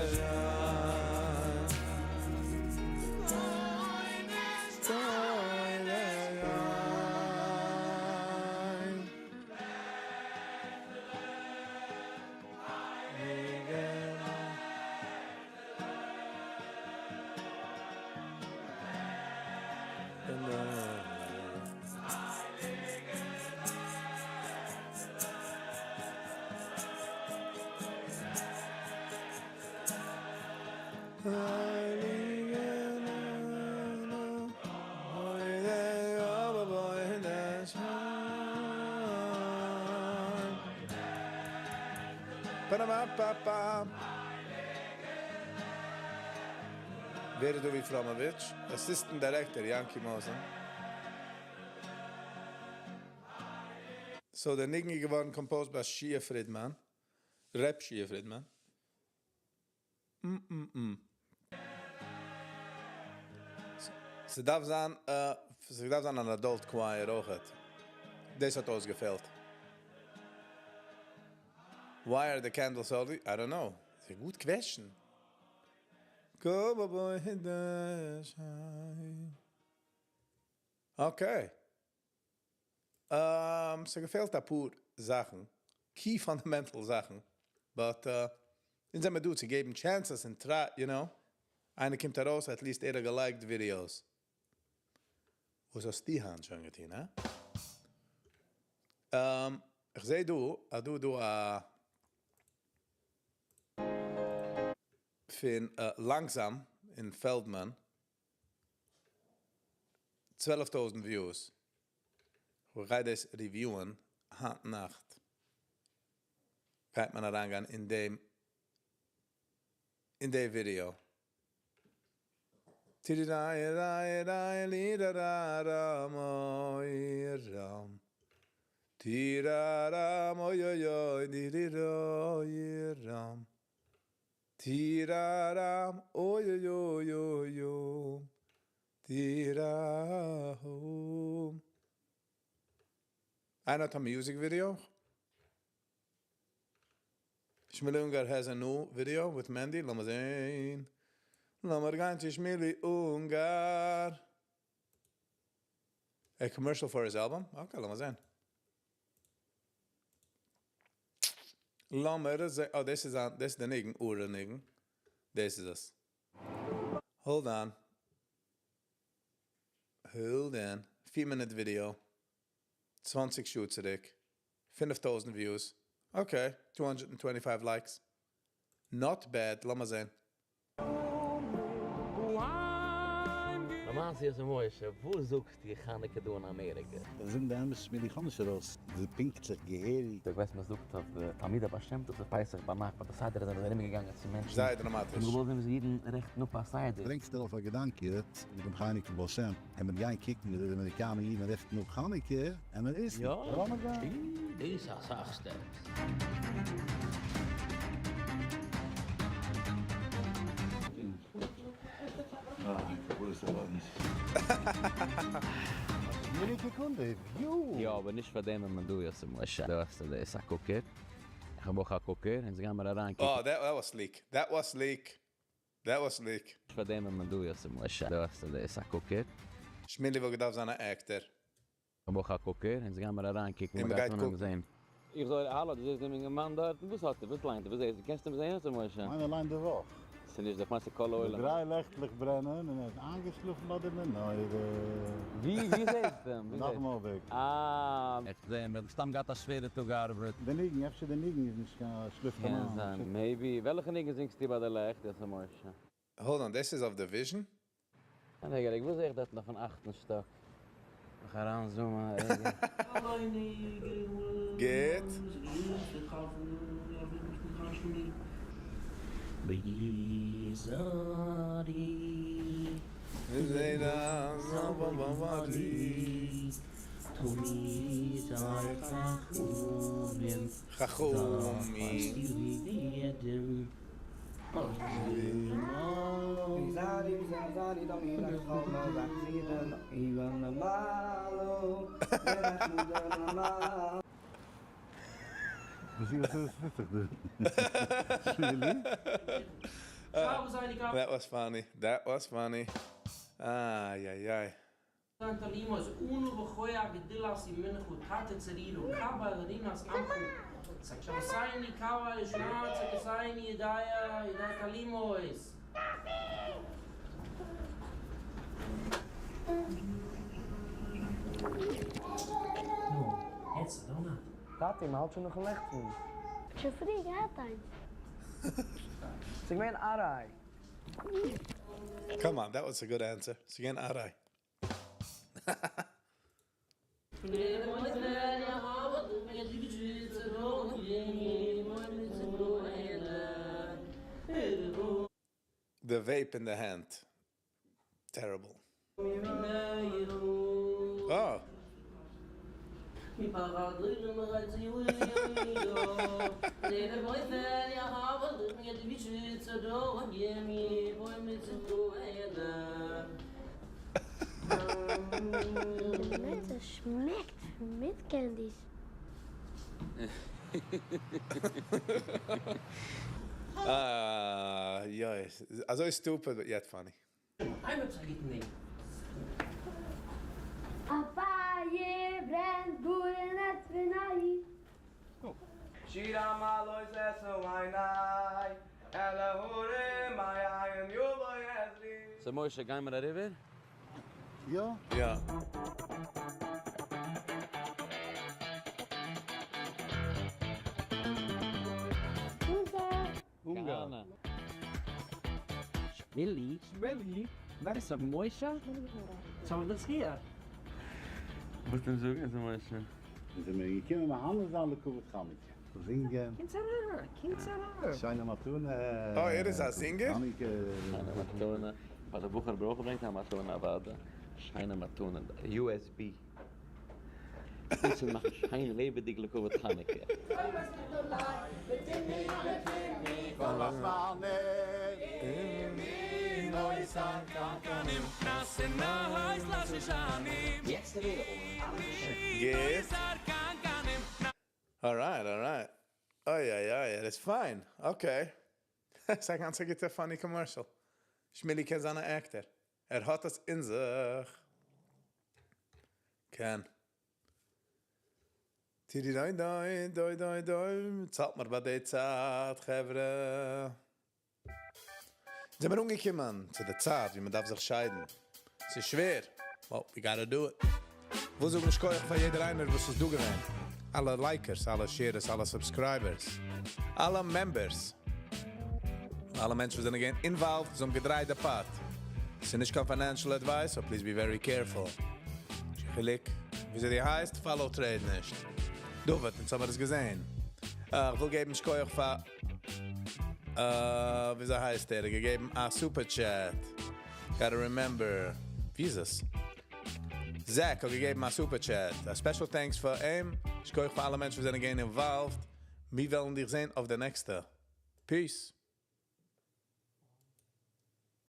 ווער איז דוד פראמאוויטש? Assistant director יענקי מאזען. So דער ניגון איז געווארן composed ביי שיע פרידמאן, ר' שיע פרידמאן. מ-מ-מ. ס'דארף זיין א, ס'דארף זיין אן adult choir אויכעט. דאס האט אויסגעפעלט. Why are the candles holy? I don't know. It's a good question. Go boy Okay. ס'געפעלט אפאר זאכן, key fundamental זאכן, but אונז זעמיר דא צו געבן chances און try, you know. איינער קומט ארויס, at least ער האט געלייגט videos. וואס האסטו היינט שוין געטון, הא? איך זעה דא אז דא איז דא א פון לאנגזאם און פעלדמאן, 12 טויזנט views. איך גיי דאס review ען היינט נאכט. גייט מען אריינגיין אין די ווידעא. טיריריי ריי ריי לי רא רא רא מוי ראם. טירארם אוי אוי אוי די רי רוי ראם. טירארם אוי אוי אוי אוי אוי. טיראם. איינער האט א music video? Shmili Ungar has a new video with Mandy. לאמיר זען. לאמיר גיין צו Shmili Ungar. A commercial for his album? Okay, לאמיר זען. לאמיר זען. Oh, this is on, this is the ניגון, אור ניגון. This is us. Hold on. Hold on. 4 minute video. 20 שעה צוריק. 5000 views. Okay, 225 likes. Not bad. לאמיר זען. למעשה איז משה, וואו זאגסטו חנוכה דא אין אמעריקע? דאס זאגן די אמת מיט די חמש ארויס. די פונקטליך געהעריג. איך ווייס, מען זאגט אויף די תלמידי הבעל שם טוב, פסח ביינאכט, ביי די סדר זענען זיי ארומגעגאנגען צו מענטשן. זייער דראמאטיש. און געוואלט זען ווי אידן רעכטן אפ א סדר. ברענגסט דערויף א געדאנק יעצט, מיט דעם חנוכה בעל שם. און מיר גייען קוקן ווי די אמעריקאנער אידן רעכטן אפ חנוכה, און מיר וויסן. יא. לאמיר גיין. דאס איז אסאך steps. אה, וואו איז דער לאדן? View. יא, אבער נישט פאר דעם, ווען מען דא איז, משה. דו האסט דאס א cooker. איך האב אויך א cooker, און זיי גייען מיר אריין. Oh, that was sleek. That was sleek. That was sleek. נישט פאר דעם, ווען מען דא איז, משה. דו האסט דאס א cooker. שמילי וואלט געדארפט זיין א actor. איך האב אויך א cooker, און זיי גייען מיר אריין קוקן, און מען מ'גייט גייט אנהייבן קוקן. זען. איך זאל, האלא, דו זעסט דעם אינגערמאן דארט? וואס האט ער? וואס ליינט ער? וואס זעסט דו? קענסט אים זען, משה? מיינער ליינט די וואך. ס'איז נישט דער מעשה כל העולם. דריי לעכטלעך ברענען און ער איז איינגעשלאפן ביי די מנורה. ווי זעסט דו אים? ווי נאך זעסט? מאל וועג. אה, איך זע, מיר סתם געהאט א שווערע טאג ארבעט. דער ניגון, אפשר דער ניגון איז נישט קיין שלאפט קען אריין. זיין, maybe. וועלכע ניגון זינגסטו ביי די לעכט, דאס איז משה? Hold on, this is of the vision? רגע, רגע, וואו זע איך דאס נאך פון אכטן שטאק? איך אריין zoom ען, רגע. גייט. ביזארי חכומי. Misschien was het 50 doen. Really? That was funny. That was funny. Ay, ay, ay. אנו בכוח גדולת ימינך ותתי צרירו, קבל רינת עמך. שבשייני קבל שנת, סקסייני ידעיה, ידע תלימוס. Wants a donut. טאטי, מ'האלט שוין נאכן לעכטן. שוין פריער געהאט איינס. ס'איז געווען אריי. Come on, that was a good answer. ס'איז געווען אריי. The vape in the hand. Terrible. Oh. די מצה שמעקט מיט candies. אה, יא, אזוי stupid but yet funny. איינער האט זיך גוט נעמען. א פייער ברענט גאר אין עצמי. שיר המעלות אשא עיני אל ההרים מאין יבא עזרי. So משה, גייען מיר אריבער? יא. יא. Unga. Shmili? Shmili? ווער איז משה? זאל דאס hier? וואס דען זאגן צו משה? זענען מיר געקומען מהנה זיין לכבוד חנוכה. זינגען. שיינע מתנה. Oh, ער איז א singer? חנוכה. שיינע מתנה. ווייל דער בחור ברויך ברענגט א מתנה אוודאי. שיינע מתנה. USB. ביסל מאכן שיין לעבעדיג לכבוד חנוכה. Yes. All right, all right. Oh, yeah, yeah, yeah, that's fine. Okay. ס'איז א גאנץ גוטע funny commercial. שמילי קען זיין אן actor. ער האט עס אין זיך. קען. טידי דוי דוי דוי דוי דוי. צאלט מיר ביי די צייט, חברה. זענען מיר אנגעקומען צו די צייט, ווי מען דארף זיך שיידן. ס'איז שווער. Well, we gotta do it. וואס זאגן שכוח פאר יעדער איינער, וואס איז דא געווען. אלע likers, אלע sharers, אלע subscribers, אלע members. אלע מענטשן וואס זענען געווען involved, וואס האבן געדרייט די pot. ס'איז נישט קיין financial advice, so please be very careful. חילוק, וויאזוי די הייסט, follow trade נישט. דוד, אונז האבן מיר עס געזען. איך וויל געבן שכוח פאר, וויאזוי הייסט ער? געגעבן א super chat. Gotta remember. ווי איז עס? Zach האט געגעבן א super chat. A special thanks פאר אים. שכוח פאר אלע מענטשן וואס זענען געווען involved. מיר וועלן דיך זען אויף די נעקסטע. Peace.